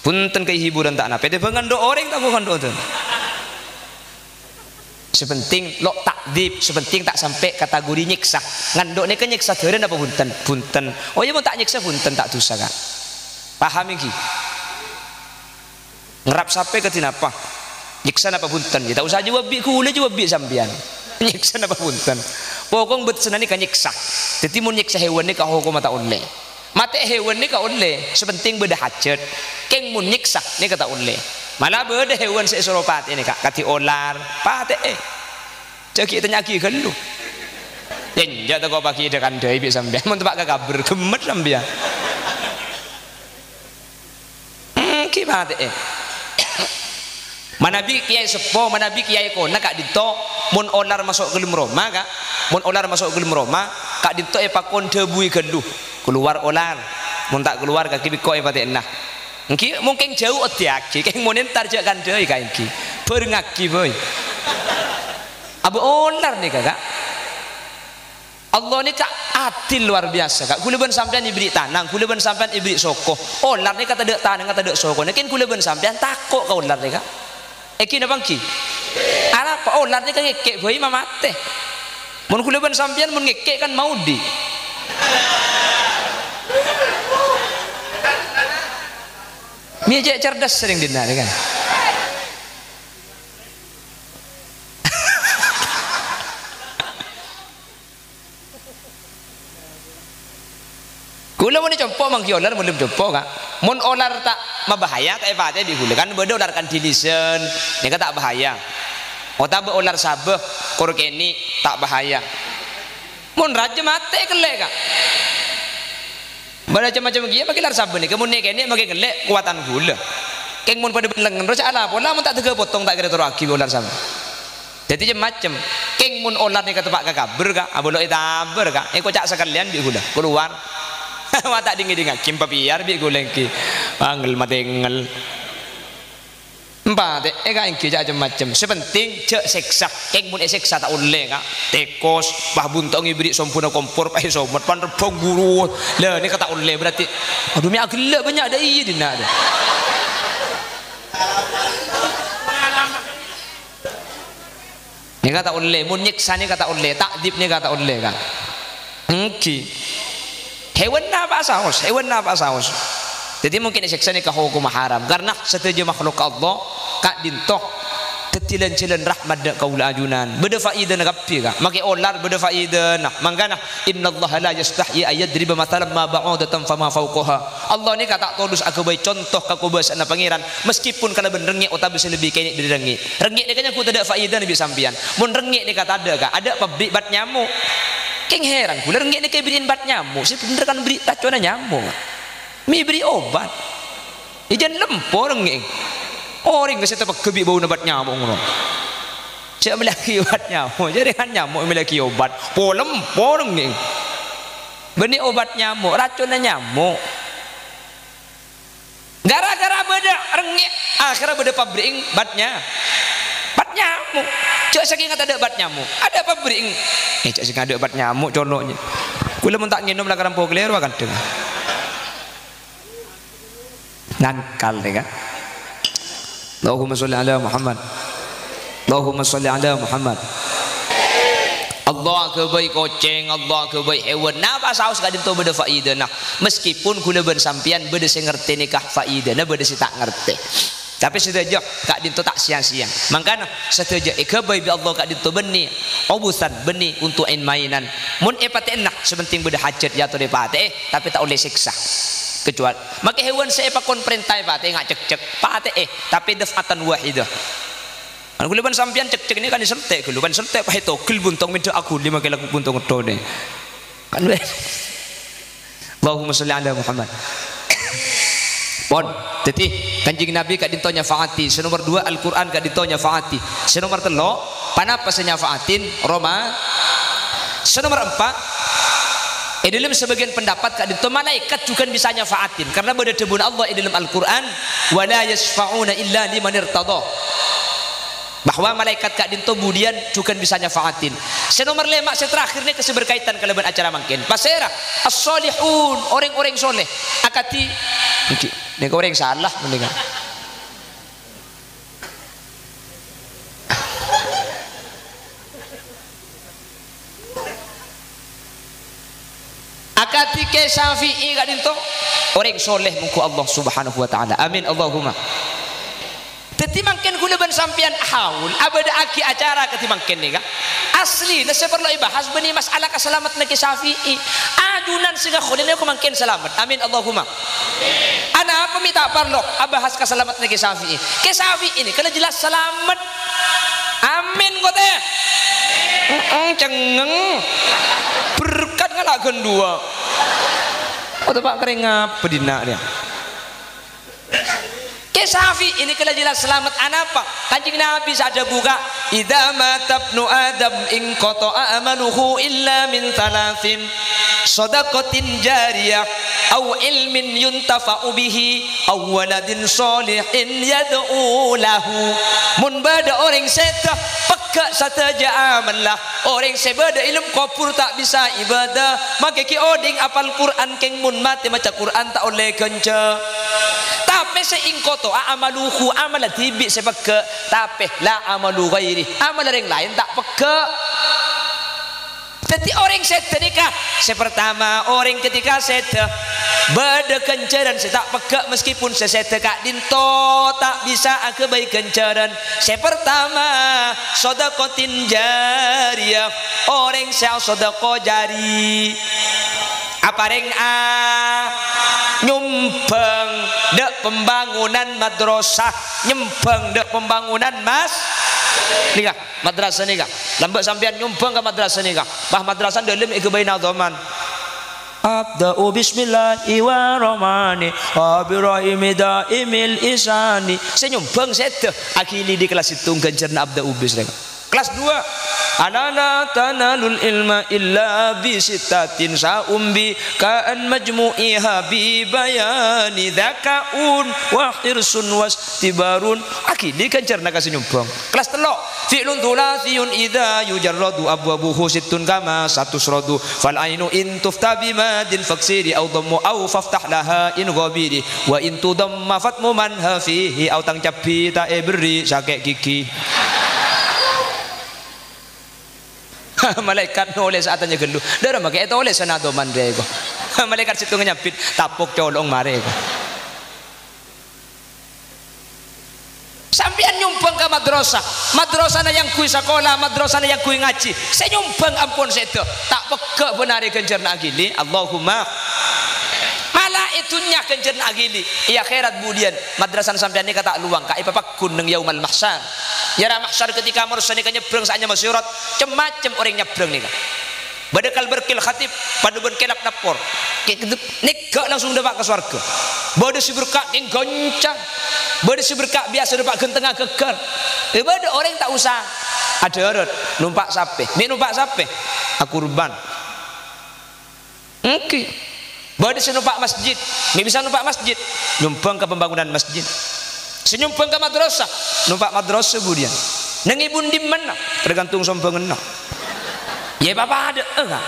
Bhunten kaè hiburan ta' napè. Tèbâ nganḍo' orèng ta' kok nganḍo' dârâ. Sè penting lo' ta'dzib, sè penting ta' sampè' kategori nyèksa. Ngandhu' nèka nyèksa dhârân apa bhunten? Bhunten. Oh iyâ, mon ta' nyèksa bhunten, ta' dhusa, Ka'. Paham ènggi? Ngerrap sapè kadhi napa? Nyèksa napa bhunten? Yâ ta' osa jâwâb bi' ghulâ, jâwâb bi' sampèyan. Nyèksa napa bhunten? Pokok bâdâ sennengnga nyèksa. Dhâddhi mon nyèksa hèwan nèka hokomma ta' ollè. Matè'è hèwan nèka ollè, sè penting bâdâ hajat. Kèng mon nyèksa nèka ta' ollè. Mala bâdâ hèwan sè èsoro patè'è nèka, kadhi olar, patè'è. Jhâ' ghi' tanya'aghi ghâllu. Enjâ' tako' paghi' èdhâ-kandhâi bi' sampèyan, mon teppa' ka kabher, ghemmet sampèyan. Ènggi patè'è. Manabi kèyaè seppo, manabi kèyaè kona ka'dinto, mon olar maso' ka dâlem roma, Ka', mon olar maso' ka dâlem roma, ka'dinto èpakon dhâbuwi ghâllu, "Kalowar olar." Mon ta' kalowar, kakè bi' engko' èpatè'ana. Ènggi mungkin jhâu oddhiyâghi, kèng mon entar jhâ' kandhâi, Ka', ènggi. Bhârengngaghi bhâi. Abâ' olar nèka, Ka'. Allah nèka adil luar biasa, Ka'. Ghulâ bân sampèyan èberri' tanang, ghulâ bân sampèyan èberri' soko. Olar nèka tadâ' tanangnga, tadâ' sokona. Kèng ghulâ bân sampèyan tako' ka olar nèka. Ènggi napa ènggi? Arapa olar nèka ngèkè' bhâi mamatè. Mon ghulâ bân sampèyan mon ngèkè' kan maodi'. Mè' cè' cerdas sèrèng dinna' nèka. Ghulâ mon è compo' mangghi olar, mon è compo', Ka'. Mon olar ta' mabahaya, ta' èpatè'è bi' ghulâ. Kan bâdâ olar kandilisen, nèka ta' bahaya. Otabâ olar sabâ, kor kènè', ta' bahaya. Mon rajâ matè kellè', Ka'. Bâdâ cem-macem kèya makè olar sabâ nèka, mon nè'-kènè' makè kellè' kowatan ghulâ. Kèng mon padâ bân lengngen, rosa ala pola mon ta' dâgghâ potong ta' kèra toro'aghi bi' olar sabâ. Dhâddhi cem-macem. Kèng mon olar nèka teppa' ka kabher, Ka', abâ' lo' ètabâr, Ka', èkoca' sakalèyan bi' ghulâ, kalowar. Wa ta' ding-ngèdingngaghi, papèyar bi' ghulâ ènggi. Angel matèngel. Empatè'è, Ka', ènggi jhâ' cem-macem. Sè penting jhâ' sèksa. Kèng mon èsèksa ta' ollè, Ka'. Tèkos, pas bunto'na èberri' sombuna kompor, pas èsomet, pan rebbhâng ghuru. Lah, nèka ta' ollè berarti. Adhu, mè' aghellâ' bânnya' dâ' iyâ dinna' dâ'. Nèka ta' ollè, mon nyèksa nèka ta' ollè, ta'dib nèka ta' ollè, Ka'. Ènggi. Hèwan napa'a saos, hèwan napa'a saos. Dhâddhi mungkin èsèksa nèka hokomma haram, karna sadhâjâ makhluk Allah ka'dinto dhâddhi lan-jhâlân rahmat dâ' kaulâ ajunan. Bâdâ faidana kabbhi, Ka'. Makè olar bâdâ faidana. Mangkana, "Innallaha la yastahyi an yadriba mathalan ma ba'udatan fama fauqaha." Allah nèka ta' todus aghâbây conto kakobâsa'anna Pangèran, maskèpon kalabân rèngngè' otabâ sè lebbi kènè' dâri rèngngè'. Rèngngè' nèka nyangghu tadâ' faidana bi' sampèyan. Mon rèngngè' nèka tadâ', Ka', adâ' pabrik bat nyamo'. Kèng hèran ghulâ, rèngngè' nèka èberri'in bat nyamo', sè bhendher kan berri' raconna nyamo', Ka'. Mè' èberri' obat. Ijân lempo rèngngè'. Orèng sè tapegghâ bi' bâuna bat nyamo' ngono. Jhâ' mellèaghi obat nyamo', jhâ' rèng nyamo' mellèaghi obat. Polempo rèngngè'. Bânnè obat nyamo', raconna nyamo'. Gara-gara bâdâ rèngngè', akhèrra bâdâ pabrik batnya-, bat nyamo'. Jhâ' sakènga tadâ' bat nyamo', adâ' pabrik. Eh, jhâ' sakènga adâ' bat nyamo', colo'na. Ghulâ mon ta' ngènom la karampo kalèro akantha. Nangkal, ya, Ka'? Allahumma sholli ala Muhammad. Allahumma sholli ala Muhammad. Allah aghâbây kocèng, Allah aghâbây hèwan. Napa saos ka'dinto bâdâ faidana. Maskèpon ghulâ bân sampèyan bâdâ sè ngartè nèka faidana, bâdâ sè ta' ngartè. Tapè sadhâjâ ka'dinto ta' sia-sia. Mangkana sadhâjâ èghâbây bi' Allah ka'dinto bânnè obusan, bânnè untuk en-maènan. Mon èpatè'ana, sè penting bâdâ hajat èyatorè patè'è, tapè ta' ollè sèksa. Kecuali, makè hèwan sè èpakon parènta èpatè'è nga' cekcek, patè'è, tapè daf'atan wahidah. Kan ghulâ bân sampèyan cekcek nèka kan èsentè' ghâllu, kan èsentè' pas ètogel buntong mènta' aghuli makè lagu buntong ghâtto nè. Kan wè. Allahumma sholli ala Muhammad. Pon. Dhâddhi, Kanjeng Nabi ka'dinto nyafa'ati. Sè nomer dua, Al-Qur'an ka'dinto nyafa'ati. Sè nomer tello', ponapa sè nyafa'atin? Roma. Sè nomer empa', è dâlem sabâgiyân pendapat ka'dinto malaèkat jhughân bisa nyafa'atin. Karna bâdâ dhâbuna Allah è dâlem Al-Qur'an, "Wa la yasyfa'una illa liman irtadha." Bahwa malaèkat ka'dinto budiyân jhughân bisa nyafa'atin. Sè nomer lèma', sè terakhir nèka sè berkaitan kalabân acara mangkèn. Pasèra? As-sholihun, orèng-orèng sholeh. Akadhi, ènggi, nèka orèng sala mendingan. Kè Syafi'i ka'dinto orèng soleh mongghu Allah Subhanahu wa Ta'ala. Amin, Allahumma. Dhâddhi mangkèn kaulâ bân sampèyan haul abâdâ'aghi acara kadhi mangkèn nèka. Aslina sè parlo èbahas bânnè masalah kasalameddhânna Kè Syafi'i. Ajunan sè ngakholè nèko mangkèn salamet. Amin, Allahumma. Anapa mè' ta' parlo abahas kasalameddhânna Kè Syafi'i? Kè Syafi'i nèka la jelas salamet. Amin, kote. Heeh, cengeng. Berkat ngala' ghân duwâ'. Kote, Pak, kerrèng apa dinna' rèya? Kè Syafi'i nèka la jelas salamet. Anapa? Kanjeng Nabi sè adhâbu, ka', "Idza mata ibnu Adam inqata'a amaluhu illa min tsalatsin, shadaqatin jariyah, au ilmin yuntafa'u bihi, au waladin shalihin yad'u lahu." Mon bâdâ orèng sèdhâ, pegghâ' sadhâjâ amalla. Orèng sè bâdâ è dâlem kobhur ta' bisa ibadah, makè ghi' odhing apal Qur'an, kèng mon matè maca Qur'an ta' ollè ghânjhâ. Tapè sè inqata'a amaluhu, amalla dhibi' sè pegghâ', tapè la amalu ghairi, amalla rèng laèn ta' pegghâ'. Dhâddhi orèng sèdhâ nèka, sè partama, orèng ketika sèdhâ, bâdâ ghânjhârân sè ta' pegghâ' meskipun sè sèdhâ ka'dinto ta' bisa aghâbây ghânjhârân. Sè partama, shadaqatin jariyah, orèng sè asadhâka jari. Aparèng a, nyombhâng dâ' pembangunan madrasah, nyombhâng dâ' pembangunan mas-, nèka, madrasah nèka. Lambâ' sampèyan nyombhâng ka madrasah nèka. Pas madrasah dâlem èghâbây nadhoman. Abda'u bismillahi wa rahmani wa birahimi da'imil ihsani. Sè nyombhâng sèdhâ, aghili di kelas sèttong ghânjhârânna abda'u bis rèng. Kelas dua. Ala la tanalul ilma illa bi sittatin, sa'umbi ka'an majmu'iha bi bayani, dzaka'un wa hirsun wastibarun. Aghili ghânjhârânna ka sè nyombhâng. Kelas tello'. Fi'lun tsulatsiyun idza yujarradu abwabuhu sittun kama satusradu. Fal ainu in tufta bi madin faksiri au dhammu au faftah laha in ghabiri. Wa in tudhamma fatmu manha fihi au tang cabbhi ta' èberri' sakè' ghighi. Malaèkat nolès atanya ghâllu. Dârâmma kè ètolès nadhoman rèko. Malaèkat sèttongnga nyambit, tapok colo'na marè ko. Sampèyan nyombhâng ka madrasah, madrasahna èyangghuy sakola, madrasahna èyangghuy ngajhi. Sè nyombhâng ampon sèdhâ, ta' pegghâ' bân arè ghânjhârânna aghili. Allahumma. Mala è dhunnya ghânjhârânna aghili, è akhèrat budiyân, madrasahna sampèyan nèka ta' lowang, ka èpapagghun neng Yaumal Mahsyar. È Ara Mahsyar ketika manossa nèka nyebrang sè anyama sirat, cem-macem orèng nyebrang nèka. Bâdâ kal barqil khatif, padâ bân kèlap nappor. Kè-, kedep, nègghâ' langsung dâpa' ka sowarghâ. Bâdâ sè berkah kèng ghâncang. Bâdâ sè berkah biyasa dâpa' ghântengnga ghâgghâr. È, bâdâ orèng ta' osa adhârât, nompa' sapè. Mè' nompa' sapè? Akurban. Èngghi. Bâdâ sè nompa' masjid, mè' bisa nompa' masjid, nyombhâng ka pembangunan masjid. Sè nyombhâng ka madrasah, nompa' madrasah budiyân. Neng è bun dimma, tergantung sombhânganna. Yâ, papadâ'â, ka'.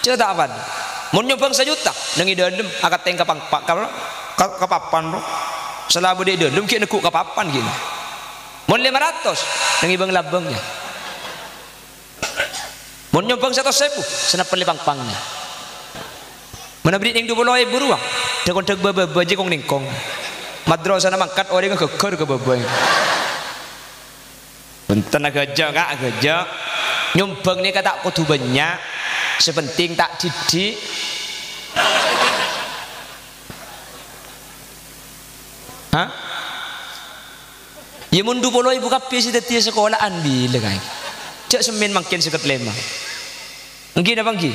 Jhâ' ta' padâ. Mon nyombhâng sajuta, neng è dâlem, akatèng ka pang-, pa-, ka, ka, ka papan, bro. Salabâ è dâlem, ghi' neggu' ka papan, ghi'. Mon lèma ratos, neng è bâng-labâng, yâ. Mon nyombhâng satos èbu, sanap pellè pangpang. Mon aberri' neng du polo èbu rowa, dhâk-ondhâk bâbâ-bâbâ jiyâ kong-nèngkong. Madrasana mangkat orèngnga ghâgghâr ka bâbâ. Bhunten, aghâjâ', Ka', aghâjâ'. Nyombhâng nèka ta' kodhu bânnya', sè penting ta' didik. Hah? Yâ, mon du polo èbu kabbhi sè dhâddhiyâ sakola'an bilâ kaè. Jhâ' semmèn mangkèn sèket lèma. Èngghi napa èngghi?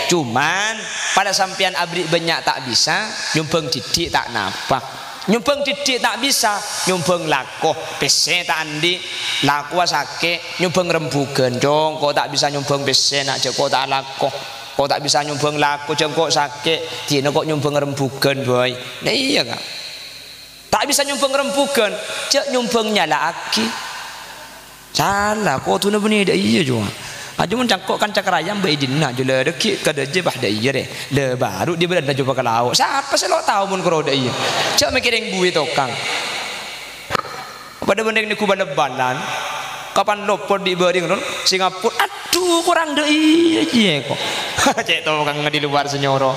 Cuman, para sampèyan aberri' bânnya' ta' bisa, nyombhâng didik ta' napa. Nyombhâng didik ta' bisa, nyombhâng lako, pèssè ta' andi', lakowa sakè', nyombhâng rembhugân, cong, ko' ta' bisa nyombhâng pèssè, na', jhâ' ko' ta' lako. Ko' ta' bisa nyombhâng lako, jhâ' ko' sakè', dinah ko' nyombhâng rembhugân, boy. Nah, iyâ, Ka'. Ta' bisa nyombhâng rembhugân, jhâ' nyombhâng nyala'aghi. Sala, kodhuna bânnè dâ' iyâ, jhuwa. Ajâ mon cangko' kanca karayam bâ' è dinna', jhu, la, dâggi' ka dâjâ, bâh, dâ' iyâ, rè. La, bâru' dibâdâna jhubâ ka lao'. Sapa sè lo' tao mon koro dâ' iyâ? Jhâ' mèkkèrè ngbui tokang. Padâ bânnè neggu' bal-bâlân. Kapan lopot dhi' bâriyang, Ron? Singapura. Adhu, korang dâ' iyâ, jiyâ, ko'. Cè' tokang di luar sè nyoro.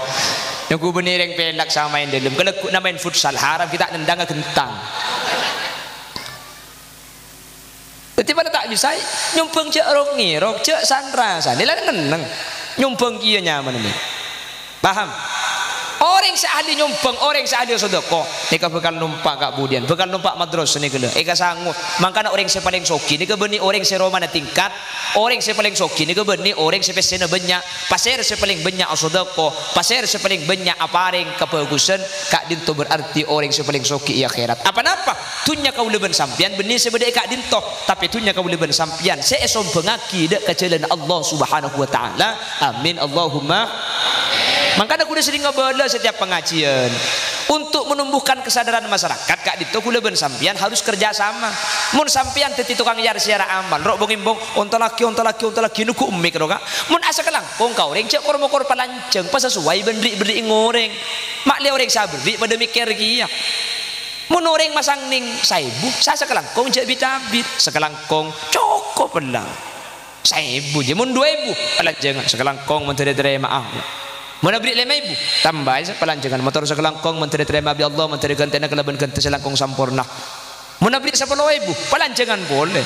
Nèko bânnè rèng pèlak samaèn dâlem. Kalagghuna maèn futsal, haram ghi' ta' nendhângnga ghentang. Dhâddhi padâ ta' bisa nyombhâng jhâ' rok-ngèrok, jhâ' san-rasan. Lè la nenneng. Nyombhâng kèya nyamana nè. Paham? Orèng sè ahli nyombhâng, orèng sè ahli sedekah, nèka bhâkal nompa' kabudiyân, bhâkal nompa' madrasah nèka lho, èkasango. Mangkana orèng sè palèng soghi nèka bânnè orèng sè romana tingkat, orèng sè palèng soghi nèka bânnè orèng sè pèssèna bânnya', pasèra sè palèng bânnya' asedekah, pasèra sè palèng bânnya' aparèng kabhâghusân, ka'dinto berarti orèng sè palèng soghi è akhèrat. Apa-napa? Dhunnya kaulâ bân sampèyan bânnè sè bâdâ è ka'dinto, tapè dhunnya kaulâ bân sampèyan sè èsombhângaghi dâ' ka jhâlânna Allah Subhanahu wa Ta'ala. Amin, Allahumma. Mangkana kaulâ serrèng ngabâlâ setiap pengajian. Untuk menumbuhkan kesadaran masyarakat, ka'dinto kaulâ bân sampèyan harus kerja sama. Mon sampèyan dhâddhi tokang yar-sèyara amal, ro' bong-embong, ontolaghi, ontolaghi, ontolaghi, nunggu emmik ro, Ka'. Mon asakalangkong ka orèng, jhâ' kor-mokor palanjhâng, pasasowai bân ri'-berri'na orèng. Ma' lè orèng sè aberri' padâ mèkkèr kèya. Mon orèng masang nèng saèbu, sa-, sakalangkong jhâ' bit-abit. Sakalangkong cokop ella. Saèbu jiyâ, mon duwâ èbu, palanjhângan. Sakalangkong mandhâr ètarèma'a. Mon aberri' lèma èbu, tambâi sa-, palanjhângan. Mator sakalangkong mandhâr ètarèma'a bi' Allah, mandhâr èghântèna kalabân ghântè sè langkong samporna. Mon aberri' sapolo èbu, palanjhângan polè.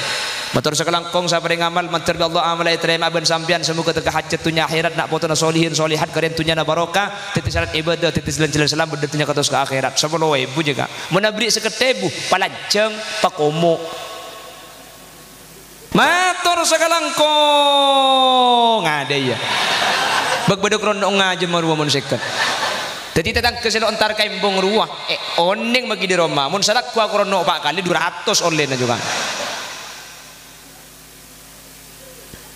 Mator sakalangkong sè aparèng amal, mandhâr bi' Allah amalla ètarèma'a bân sampèyan, sè moghâ tekka hajhât dhunnya akhèrat, na' potona solihin solihat, karèn dhunnyana barokah, dhâddhi sarat ibadah, dhâddhi jhâlân-jhâlân salamet dhâri dhunnya kantos ka akhèrat. Sapolo èbu jiyâ, Ka'. Mon aberri' sèket èbu, palanjhâng, pakomo'. Mator sakalangkong, adâ iyâ. Bâk bâdâ kronno ngajhâmma rowa mon sèket. Dhâddhi tatangghâ sè lo' entar ka embong rowa, eh, onèng maghi dâri roma. Mon salagghu akronno pa' kalè dua ratus ollèna jhughân.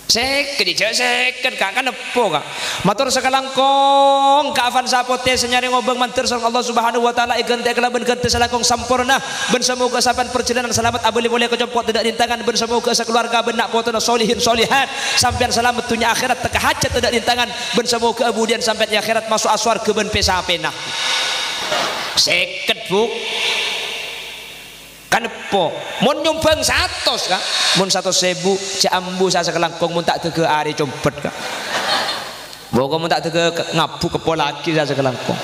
Sèket, jhâ' sèket, Ka', kan eppo, Ka'. Mator sakalangkong ka Avanza potè sè nyarè ngobâng mandhâr sareng Allah Subhanahu wa Ta'ala èghântè kalabân ghântè sè langkong samporna. Bân samoghâ sampèyan parjhâlânan salamet abâli polè ka compo' tadâ' rintangan. Bân samoghâ sakaluwarga bân na' potona solihin solihat. Sampèyan salamet dhunnya akhèrat tekka hajhât tadâ' rintangan. Bân samoghâ abudiyân sampèyan è akhèrat maso'a sowarghâ bân pè-sapèna. Sèket, Bu'. Kan eppo. Mon nyombhâng satos, Ka'. Mon satos èbu, jhâ' ambu sa-, sakalangkong mon ta' dâgghâ arè compet, Ka'. Pokok mon ta' dâgghâ ke-, ngabu keppo lagi sa-, sakalangkong.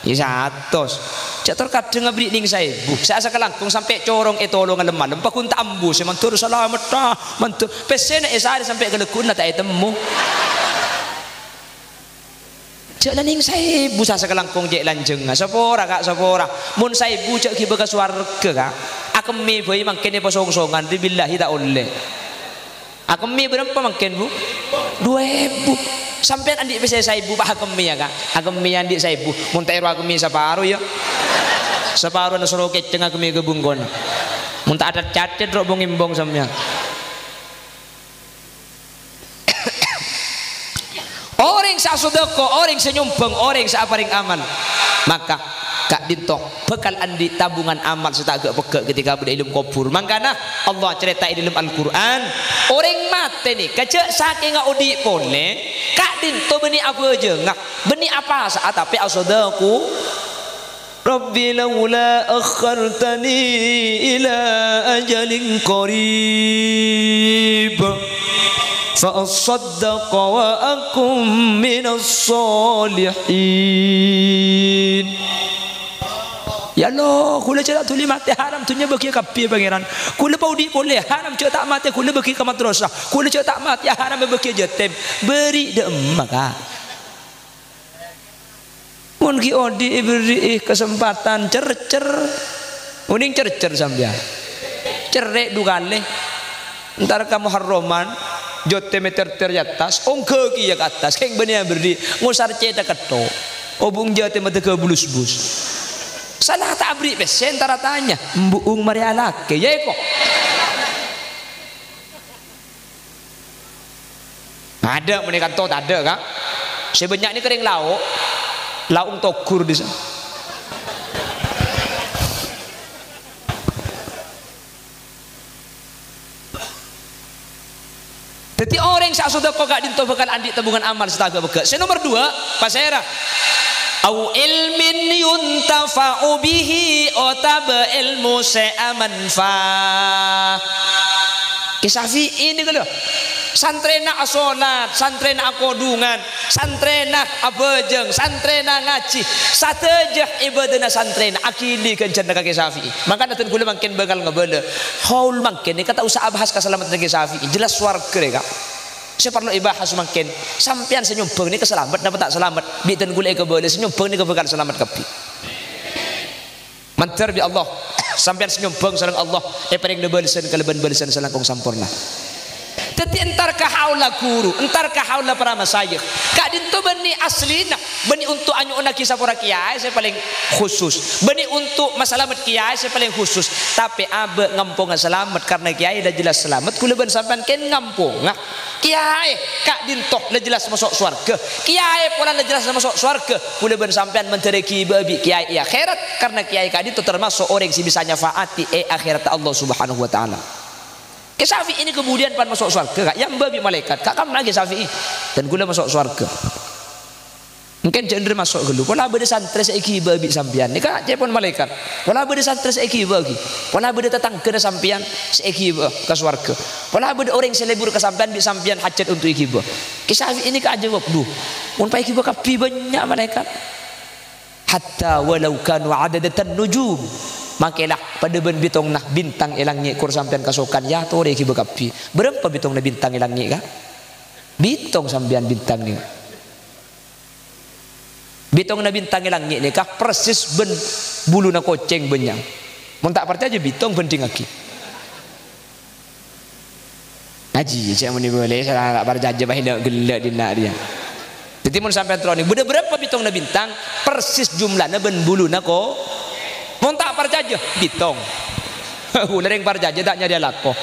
Iyâ satos. Jhâ' tor kadhâng aberri' nèng saèbu. Sa-, sakalangkong sampè' corong è tolong lem-malem, paghun ta' ambu sè mandhâr salametta, mandhâr pèssèna èsarè sampè' kalagghuna ta' ètemmo. Jhâ' la nèng saèbu sa-, sakalangkong cè' lanjhângnga. Sapora, Ka', sapora. Mon saèbu jhâ' ghibâ ka sowarghâ, Ka'. Akemmè bhâi mangkèn èpasongsongan, billahi ta' ollè. Akemmè bârâmpa mangkèn, Bu'? Duwâ èbu. Sampèyan andi' pèssè saèbu, pas akemmè, yâ, Ka'. Akemmè andi' saèbu. Mon ta' èro akemmè saparo, yâ. Saparona soro kècèng akemmè ka bungkona. Mon ta' acet-cacet ro' bong-embong sampèyan. Orèng sè asedekah, orèng sè nyombhâng, orèng sè aparèng amal, maka ka'dinto bhâkal andi' tabungan amal sè ta' ghâ'-pegghâ' ketika bâdâ è alam kobhur. Mangkana Allah acarèta è dâlem Al-Qur'an, orèng matè nèka jhâ' sakènga odi' polè, ka'dinto bânnè abhâjângnga, bânnè apasa'a, tapè asedekah. Rabbi laula akhartani ila ajalin qarib fa asaddaqa wa akun minas solihin. Ya Allah, kaulâ jhâ' ta' dhuli matè, haram dhunnya bâgiyâ kabbhi, Pangèran. Kaulâ paodi' polè, haram jhâ' ta' matè, kaulâ bâgi ka madrasah. Kaulâ jhâ' ta' matè, haram bâgi jhâtem. Bâri' dâ' emma, Ka'. Mon ghi' odi' èberri'i kasempatan cercer, onèng cercer sampèyan. Cerrè' du kalè. Entar ka Muharraman, jhâtem èterter è attas, ongghâ kèya ka attas, kèng bânnè aberri', ngosar cèthak ketto'. Obung jhâtem adâgâ bulus-bus. Sala ta' aberri' pèssè, entar atanya, "Embu'ung marè alakè, yâ, èko?" Tadâ' mon è kanto, tadâ', Ka'. Sè bânnya' nèka rèng lao', laong toghur dissa. Dhâddhi, orèng sè asedekah ka'dinto bhâkal andi' tabungan amal sè ta' ghâ'-pegghâ'. Sè nomer duwâ', pasèra? Au ilmin yuntafa'u bihi, otabâ èlmo sè amanfa. Kè Syafi'i nèka lho. Santrèna asolat, santrèna akodhungan, santrèna abhâjâng, santrèna ngajhi, sadhâjâ ibâdâna santrèna aghili ghânjhârânna ka Kè Syafi'i. Mangkana dân kaulâ mangkèn bhâkal ngabâlâ. Haul mangkèn nèka ta' osa abahas kasalameddhânna Kè Syafi'i, jelas sowarghâ rèya. Sè parlo èbahas mangkèn, sampèyan sè nyombhâng nèka salamet napa ta' salamet? Bi' dân kaulâ èkabâlâ, sè nyombhâng nèka bhâkal salamet kabbhi. Mandhâr bi' Allah, sampèyan sè nyombhâng sareng Allah èparèngana bâlessan kalabân bâlessan sè langkong samporna. Dhâddhi, entar ka haula ghuru, entar ka haula para masayikh. Ka'dinto bânnè asllina, bânnè onto' anyo'onnaghi sapora kèyaè sè palèng khusus, bânnè onto' masalamet kèyaè sè palèng khusus. Tapè abâ' ngamponga salamet, karna kèyaè la jelas salamet, kaulâ bân sampèyan kèng ngamponga. Kèyaè ka'dinto la jelas maso' sowarghâ. Kèyaè polana jelas maso' sowarghâ. Kaulâ bân sampèyan mandhâr èghibâ'â bi' kèyaè è akhèrat, karna kèyaè ka'dinto tamaso' orèng sè bisa nyafa'ati è akhèratta Allah Subhanahu wa Ta'ala. Kè Syafi'i nèka budiyân pan maso' sowarghâ, Ka'? Èambâ bi' malaèkat, "Ka' kamma Kè Syafi'i?" "Dân kaulâ maso' sowarghâ." "Mangkèn jhâ' endâ' maso' ghâllu. Pola bâdâ santrè sè èghibâ'â bi' sampèyan." Nèka ca'èpon malaèkat. "Pola bâdâ santrè sè èghibâ'â ghi. Pola bâdâ tatangghâna sampèyan sè èghibâ'â ka sowarghâ. Pola bâdâ orèng sè lebur ka sampèyan bi' sampèyan hajhât onto' èghibâ'â." Kè Syafi'i nèka ajâwâb, "Dhu, mon pas èghibâ'â kabbhi bânnya' malaèkat." "Hatta walau kanu adadatan nujum." Mangkèla, padâ bân bitongnga bintang è langngè' kor sampèyan kasokan, ya torè èghibâ kabbhi. Bârâmpa bitongnga bintang è langngè', Ka'? Bitong sampèyan bintang nèka. Bitongnga bintang è langngè' nèka persis bân buluna kocèng bânnya'. Mon ta' parcajâ, bitong bhândhingngaghi. Ngajhi, cè' mon èbâlâi, sala ta' parcajâ, pas ènda' ghellâ' dinna' rèya. Dhâddhi, mon sampèyan terro nèng, bâdâ bârâmpa bitongnga bintang, persis jumlana bân buluna ko-, mon ta' parcajâ, bitong. Kaulâ rèng parcajâ, ta' nyarèya lako.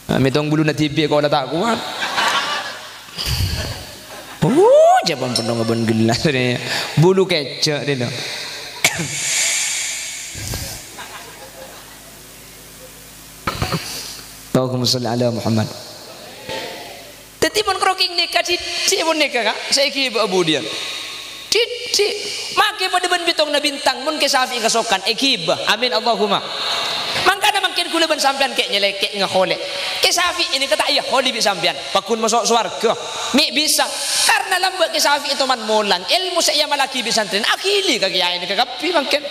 Nah, mètong buluna dhibi' kaulâ ta' kowat. Uh, jhâ' pon pennong bân ghellâ' rè. Bulu kèjhâ' rè, no. Allahumma shalli ala Muhammad. Dhâddhi, mon krokèng nèka, dhibi' mon nèka, Ka', sè èghibâ budiyân. Dhibi'. Makè padâ bân bitongnga bintang, mon Kè Syafi'i kasokan, èghibâ. Amin, Allahumma. Mangkana mangkèn kaulâ bân sampèyan kè' nyèlèkè' ngaholè. Kè Syafi'i nèka ta' èyaholè bi' sampèyan, pagghun maso' sowarghâ. Mè' bisa. Karna lambâ' Kè Syafi'i toman molang, èlmo sè èamallaghi bi' santrèna, aghili ka kèyaè nèka kabbhi mangkèn.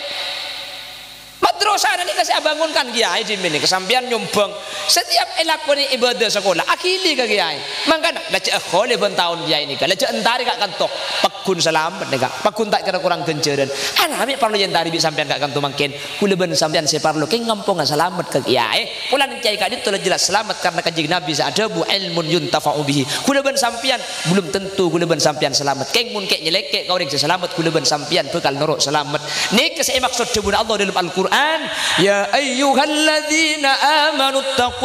Madrasah nèka sè abângon kan kèyaè dhimèn nèka, sampèyan nyombhâng. Setiap èlakonè ibâdâ sakola, aghili ka kèyaè. Mangkana, la jhâ' aholè bân taon kèyaè nèka, la jhâ' entarè ka' kanto. Pagghun salamet nèka, pagghun ta' kèra korang ghânjhârân. Ana mè' parlo èentarè bi' sampèyan ka' kanto mangkèn. Kaulâ bân sampèyan sè parlo kèng ngamponga salamet ka kèyaè. Polana kèyaè ka'dinto la jelas salamet karna Kanjeng Nabi sè adhâbu, "Ilmun yuntafa'u bihi." Kaulâ bân sampèyan, belum tentu kaulâ bân sampèyan salamet. Kèng mon kè' nyèlèkè' ka orèng sè salamet, kaulâ bân sampèyan bhâkal noro' salamet. Nèka sè èmaksod dhâbuna Allah dâlem Al-Qur'an, "Ya ayyuhalladzina amanu taqullah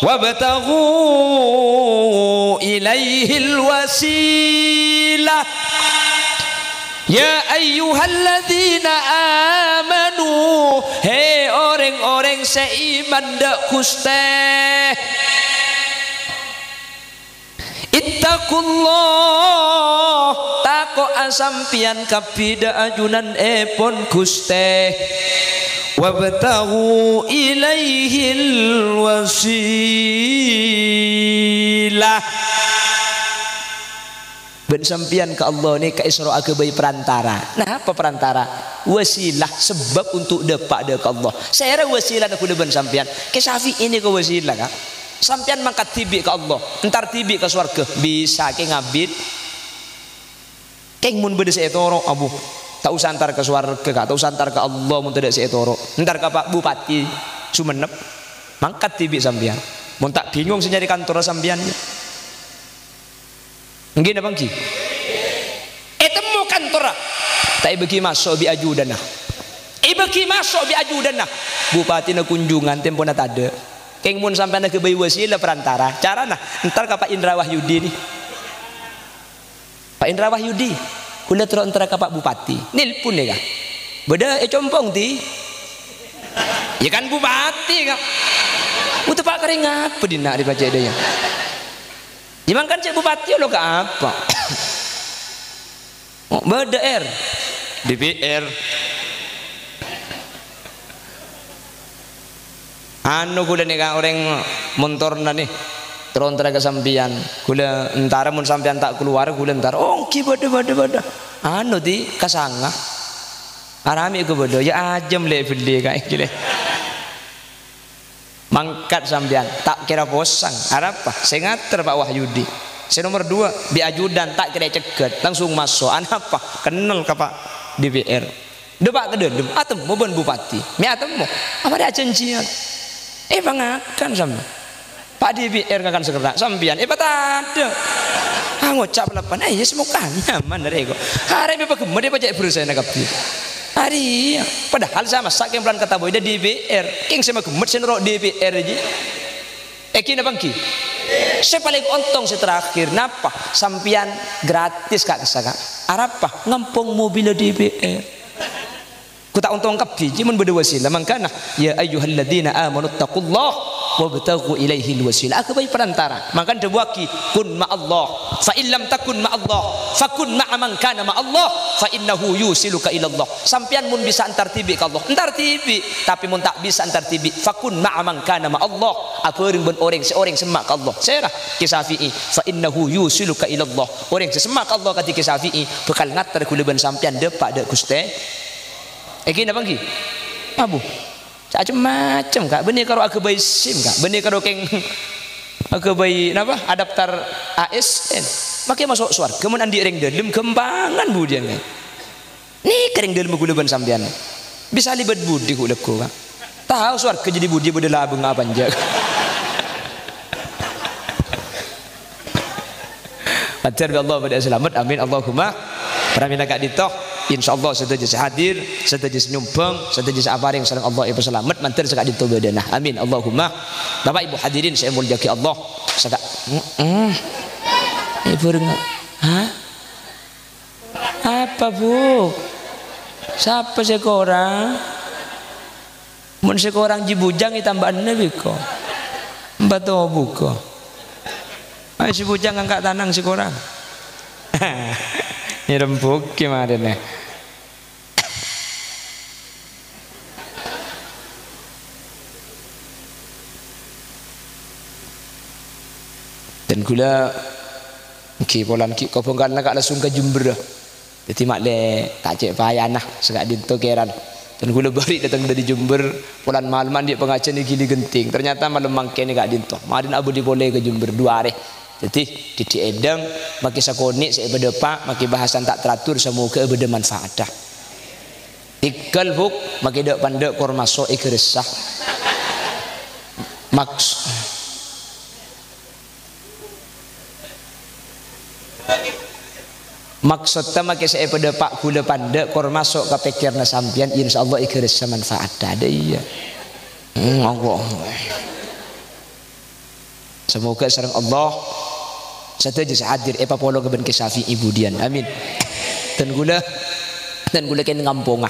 wabtaghu ilaihil wasilah." Ya ayyuhalladzina amanu, he orèng-orèng sè iman dâ' Ghustè. Ittaqullah, tako'a sampèyan kabbhi dâ' ajunanèpon Ghustè. Wabtaghu ilaihil wasilah. Bân sampèyan ka Allah nèka èsoro aghâbây perantara. Napa perantara? Wasilah, sebab untuk dâpa' dâ' ka Allah. Sèra wasilana kaulâ bân sampèyan? Kè Syafi'i nèka wasilah, Ka'. Sampèyan mangkat dhibi' ka Allah, entar dhibi' ka sowarghâ, bisa kèng abit. Kèng mon bâdâ sè ètoro', abu, ta' osa entar ka sowarghâ, Ka', ta' osa entar ka Allah mon tadâ' sè ètoro'. Entar ka Pak Bupati Sumenep, mangkat dhibi' sampèyan. Mon ta' bingung sè nyarè kantorra sampèyan, ya. Èngghi napa èngghi? Ètemmo kantorra, ta' èbâghi maso' bi' ajudanna. Èbâghi maso' bi' ajudanna. Bupatina kunjungan, tempona tadâ'. Kèng mon sampèyan aghâbây wasilah perantara, carana entar ka Pak Indra Wahyudi, nè. "Pak Indra Wahyudi, kaulâ terro entar ka Pak Bupati." Nelpon, ya, Ka'. "Bâdâ è Compong, Ti?" "Ya kan Bupati, Ka'." "Uta Pak karè ngapa dinna' rè pajhât dâ' iyâ?" "Ya mangkana cè' Bupati lo ka apa?" "Oh, bâdâ, Er." "D P R." Anu, ghulâ nèka orèng montorna nè, tro entara ka sampèyan. Ghulâ entara, mon sampèyan ta' kalowar, ghulâ entara. Oh, èngghi, bâdâ, bâdâ, bâdâ. Anu, di kasanga. Arami ka bâdâ, ya ajâm lè bellè ka èngghi lè. Mangkat sampèyan, ta' kèra posang. Arapa? Sè ngater Pak Wahyudi. Sè nomer dua, bi' ajudan ta' kèra ècegghât, langsung maso'. Anapa? Kennal ka Pak D P R. Dâpa' ka dâlem, atemmo bân bupati. Mè' atemmo. Apa rè ajhânjhiyân? Eh, pangakan sampèyan. Pak D P R ngakan sè kerra', sampèyan èpatadâ'. Ah, ngoca' palapan, "Eh, iyâ, semoga nyaman arè ko'." Arè mè' paghemmet èpacè' bherrâsana kabbhi. Arèya, padahal sè massa' kèng polana kataboy dâ D P R. Kèng sè maghemmet sè noro' D P R jiyâ. Èngghi napa èngghi? Sè palèng ontong sè terakhir, napa? Sampèyan gratis, Ka', kassa', Ka'. Arapa? Ngampong mobilla D P R. Ko' ta' ontong kabbhi, jiyâ, mon bâdâ wasila. Mangkana, "Ya ayyuhalladzina amanu taqullaha wabtaghu ilaihil wasilah." Aghâbây perantara. Mangkana dhâbuwaghi, "Kun ma'allah. Fa in lam takun ma'allah, fakun ma'a man kana ma'allah, fa innahu yusiluka ilallah." Sampèyan mon bisa entar dhibi' ka Allah, entar dhibi'. Tapè mon ta' bisa entar dhibi', "Fakun ma'a man kana ma'allah." Abhâreng bân orèng sè, orèng sè emma' ka Allah. Sèra? Kè Syafi'i. "Fa innahu yusiluka ilallah." Orèng sè semma' ka Allah kadhi Kè Syafi'i bhâkal ngater ghulâ bân sampèyan dâpa' dâ' Ghustè. Èngghi napa èngghi? Abu. Cem-macem, Ka'. Bânnè karo aghâbây SIM, Ka'. Bânnè karo kèng aghâbây napa? Adaptar A S N. Makè maso' sowarghâ mon andi' rèng dâlem ghâmpangan budiyân, Ka'. Nèka rèng dâlemma ghulâ bân sampèyan. Bisa lèbât budi ghu' lagghu', Ka'. Tao sowarghâ jadi budi bâdâ labângnga apa enjâ'. Mandhâr bi' Allah bâdâ salamet. Amin. Allahumma. Pramèla ka'dinto. Insyaallah sadhâjâ sè hadir, sadhâjâ sè nyombhâng, sadhâjâ sè aparèng sareng Allah èpasalamet. Mandhâr sè ka'dinto bâdâna. Amin. Allahumma. Bapak Ibu hadirin sè èmoljâ'aghi Allah. Saka-, heeh. Ibu renga-, ha? Apa, Bu? Sapa sè korang? Mon sè korang jiyâ bujâng, ètambâ'âna bi' ko. Empa' to buko. Ayo, sè bujâng ngangka' tanang sè korang. Nyerembugi marèna. Dan ghulâ ghi' polana ghi' kobhângkana ka' langsung ka Jember. Dhâddhi ma'lè ta' cè' payana, saka'dinto kèran. Dan ghulâ bâri' dâteng dâri Jember, polana malem andi' pangajiân è Gili Genting. Ternyata malem mangkèn è ka'dinto. Marèna abâli polè ka Jember du arè. Dhâddhi, dhiddhi' èdhâng, makè sakonè' sè èpadâpa', makè bahasan ta' teratur, samoghâ bâdâ manfaatta. Èghâl, Bu', makè dâ'-pandâ' kor maso' èghâressa. Maks-, Maksodda makè sè èpadâpa' ghulâ pandâ' kor maso' ka pèkkèranna sampèyan, insyaallah èghâressa manfaatta. Dâ' iyâ. Hmm, Allah. Samoghâ sareng Allah sadhâjâ sè hadir èpapolonga bân Kè Syafi'i budiyân. Amin. Dan ghulâ, dan ghulâ kèng ngamponga.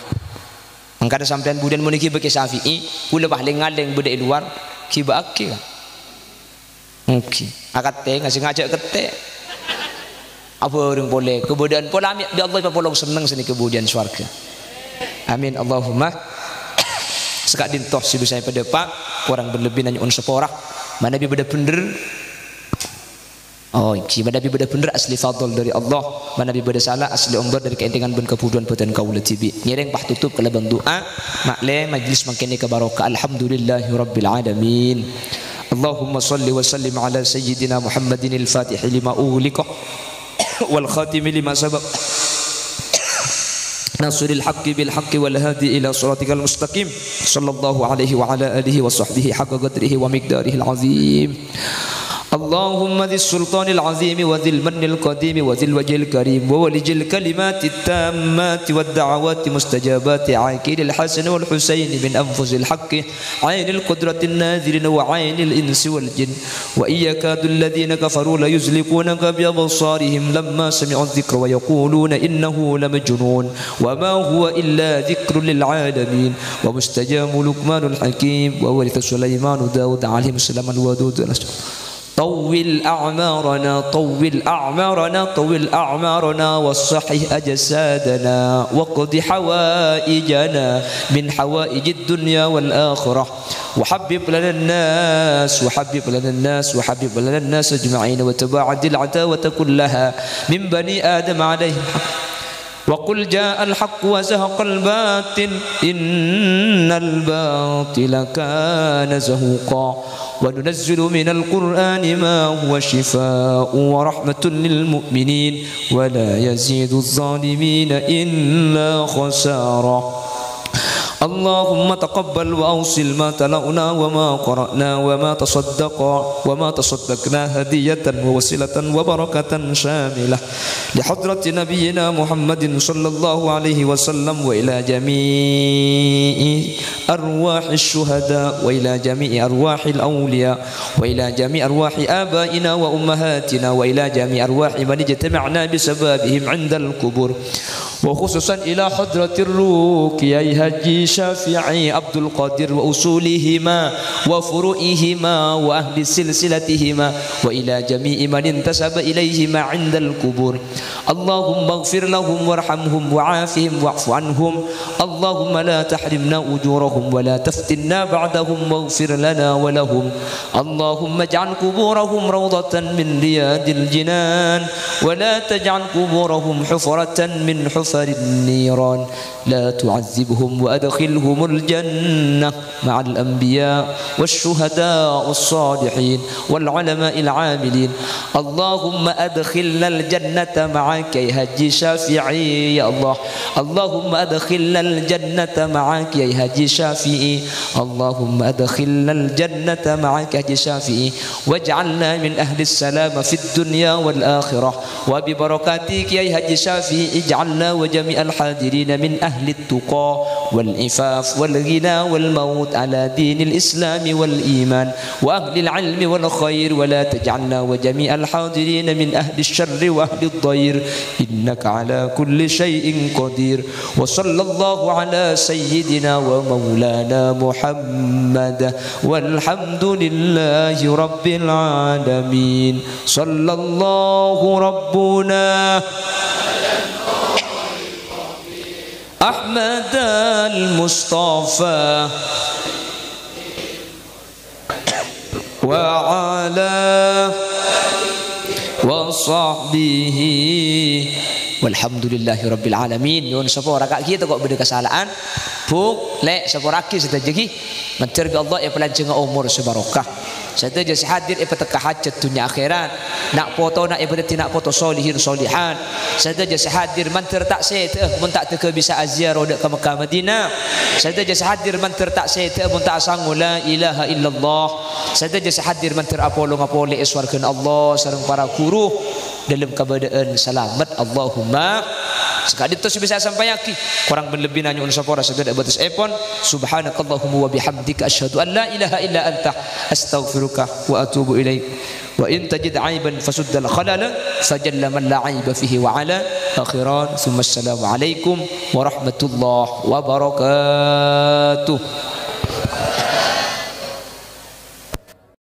Mangkana sampèyan budiyân mon èghibâ Kè Syafi'i, ghulâ pas lèng-ngalèng bâdâ è lowar, ghibâ'aghi, Ka'. Èngghi. Akatè, ngajhâk-ngajhâk kettè'. Abhâreng polè, kabâdâ'ân polè mè' bi' Allah èpapolong senneng sanèka budiyân sowarghâ. Amin, Allahumma. Saka'dinto sè bisa èpadâpa', korang bân lebbina nyo'on sapora. Manabi bâdâ bhendher. Oh, èngghi, manabi bâdâ bhendher asli fadl dâri Allah, manabi bâdâ sala asli ondhur dâri kaèntengan bân kabhudhuwân bâdân kaulâ dhibi'. Ngèrèng patotop kalabân du'a, ma'lè majlis mangkèn nèka barokah. Alhamdulillahirabbil alamin. Allahumma shalli wa sallim ala sayyidina Muhammadinil fatihi lima ughliqa wal khatimi lima sabaq. Nasiril haqqi bil haqqi wal hadi ila siratikal mustaqim. Sallallahu alaihi wa ala alihi wa sahbihi haqqa qadrihi wa miqdarihil azim. اللهم ذي السلطان العظيم وذي المن القديم وذي الوجه الكريم وولي الكلمات التامات والدعوات المستجابات عاقل الحسن والحسين من أنفس الحق عين القدرة الناظرين وعين الإنس والجن وإن يكاد الذين كفروا ليزلقونك بأبصارهم لما سمعوا الذكر ويقولون إنه لمجنون وما هو إلا ذكر للعالمين ومستجاب لقمان الحكيم وورث سليمان داود عليهم السلام الودود طول أعمارنا، طول أعمارنا، طول أعمارنا، وصحح أجسادنا، واقض حوائجنا من حوائج الدنيا والآخرة. وحبب لنا الناس، وحبب لنا الناس، وحبب لنا الناس أجمعين، وتباعد العداوة كلها من بني آدم عليه الحق. وقل جاء الحق وزهق الباطل، إن الباطل كان زهوقا. وننزل من القرآن ما هو شفاء ورحمة للمؤمنين، ولا يزيد الظالمين إلا خسارا. اللهم تقبل وأوصل ما تلونا وما قرأنا وما تصدق، وما تصدقنا هدية ووسيلة وبركة شاملة لحضرة نبينا محمد صلى الله عليه وسلم، وإلى جميع أرواح الشهداء، وإلى جميع أرواح الأولياء، وإلى جميع أرواح آبائنا وأمهاتنا، وإلى جميع أرواح من اجتمعنا بسببهم عند القبور، وخصوصا إلى حضرة الروح كياي حاجي شافعي عبد القادر وأصولهما وفروعهما وأهل سلسلتهما، وإلى جميع من انتسب إليهما عند القبور. اللهم اغفر لهم وارحمهم وعافهم واعف عنهم. اللهم لا تحرمنا أجورهم ولا تفتنا بعدهم واغفر لنا ولهم. اللهم اجعل قبورهم روضة من رياض الجنان، ولا تجعل قبورهم حفرة من حفر النيران. لا تعذبهم وأدخلهم الجنة مع الأنبياء والشهداء والصالحين والعلماء العاملين. اللهم أدخلنا الجنة معك يا حاجي شافعي يا الله. اللهم أدخلنا الجنة معك يا حاجي شافعي. اللهم أدخلنا الجنة معك يا حاجي شافعي. واجعلنا من أهل السلامة في الدنيا والآخرة. وببركاتك يا حاجي شافعي اجعلنا وجميع الحاضرين من أهل التقى والعفاف والغنى والموت على دين الإسلام والإيمان وأهل العلم والخير، ولا تجعلنا وجميع الحاضرين من أهل الشر وأهل الضير، إنك على كل شيء قدير. وصلى الله على سيدنا ومولانا محمد، والحمد لله رب العالمين. صلى الله ربنا أحمد المصطفى وعلى وصحبه والحمد لله رب العالمين. Nyuwun sapora, Ka', ghi' tako' bâdâ kasala'an. Bu', Lè', sapora'aghi sadhâjâ ghi. Mandhâr bi' Allah èpalanjhângnga omor sè barokah. Sadhâjâ sè hadir èpatekka hajhât dhunnya akhèrat. Na' potona èpadhâddhi na' poto solihin solihat. Sadhâjâ sè hadir mandhâr ta' sèdhâ'â mon ta' dâgghâ bisa aziyaroh dâ' ka Mekkah Madinah. Sadhâjâ sè hadir mandhâr ta' sèdhâ'â mon ta' asango la ilaha illallah. Sadhâjâ sè hadir mandhâr apolong apolè è sowarghâna Allah sareng para ghuru dâlem kabâdâ'ân salamet. Allahumma. Saka'dinto sè bisa èsampayaghi. Korang bân lebbina nyo'on sapora sè tadâ' bâtessèpon. Subhanakallahumma wa bihamdika asyhadu an la ilaha illa anta astaghfiruka wa atubu ilaik. Wa in tajid aiban fasuddal khalala fajalla man la aiba fihi wa ala akhiran. Tsumma assalamu alaikum warahmatullahi wabarakatuh.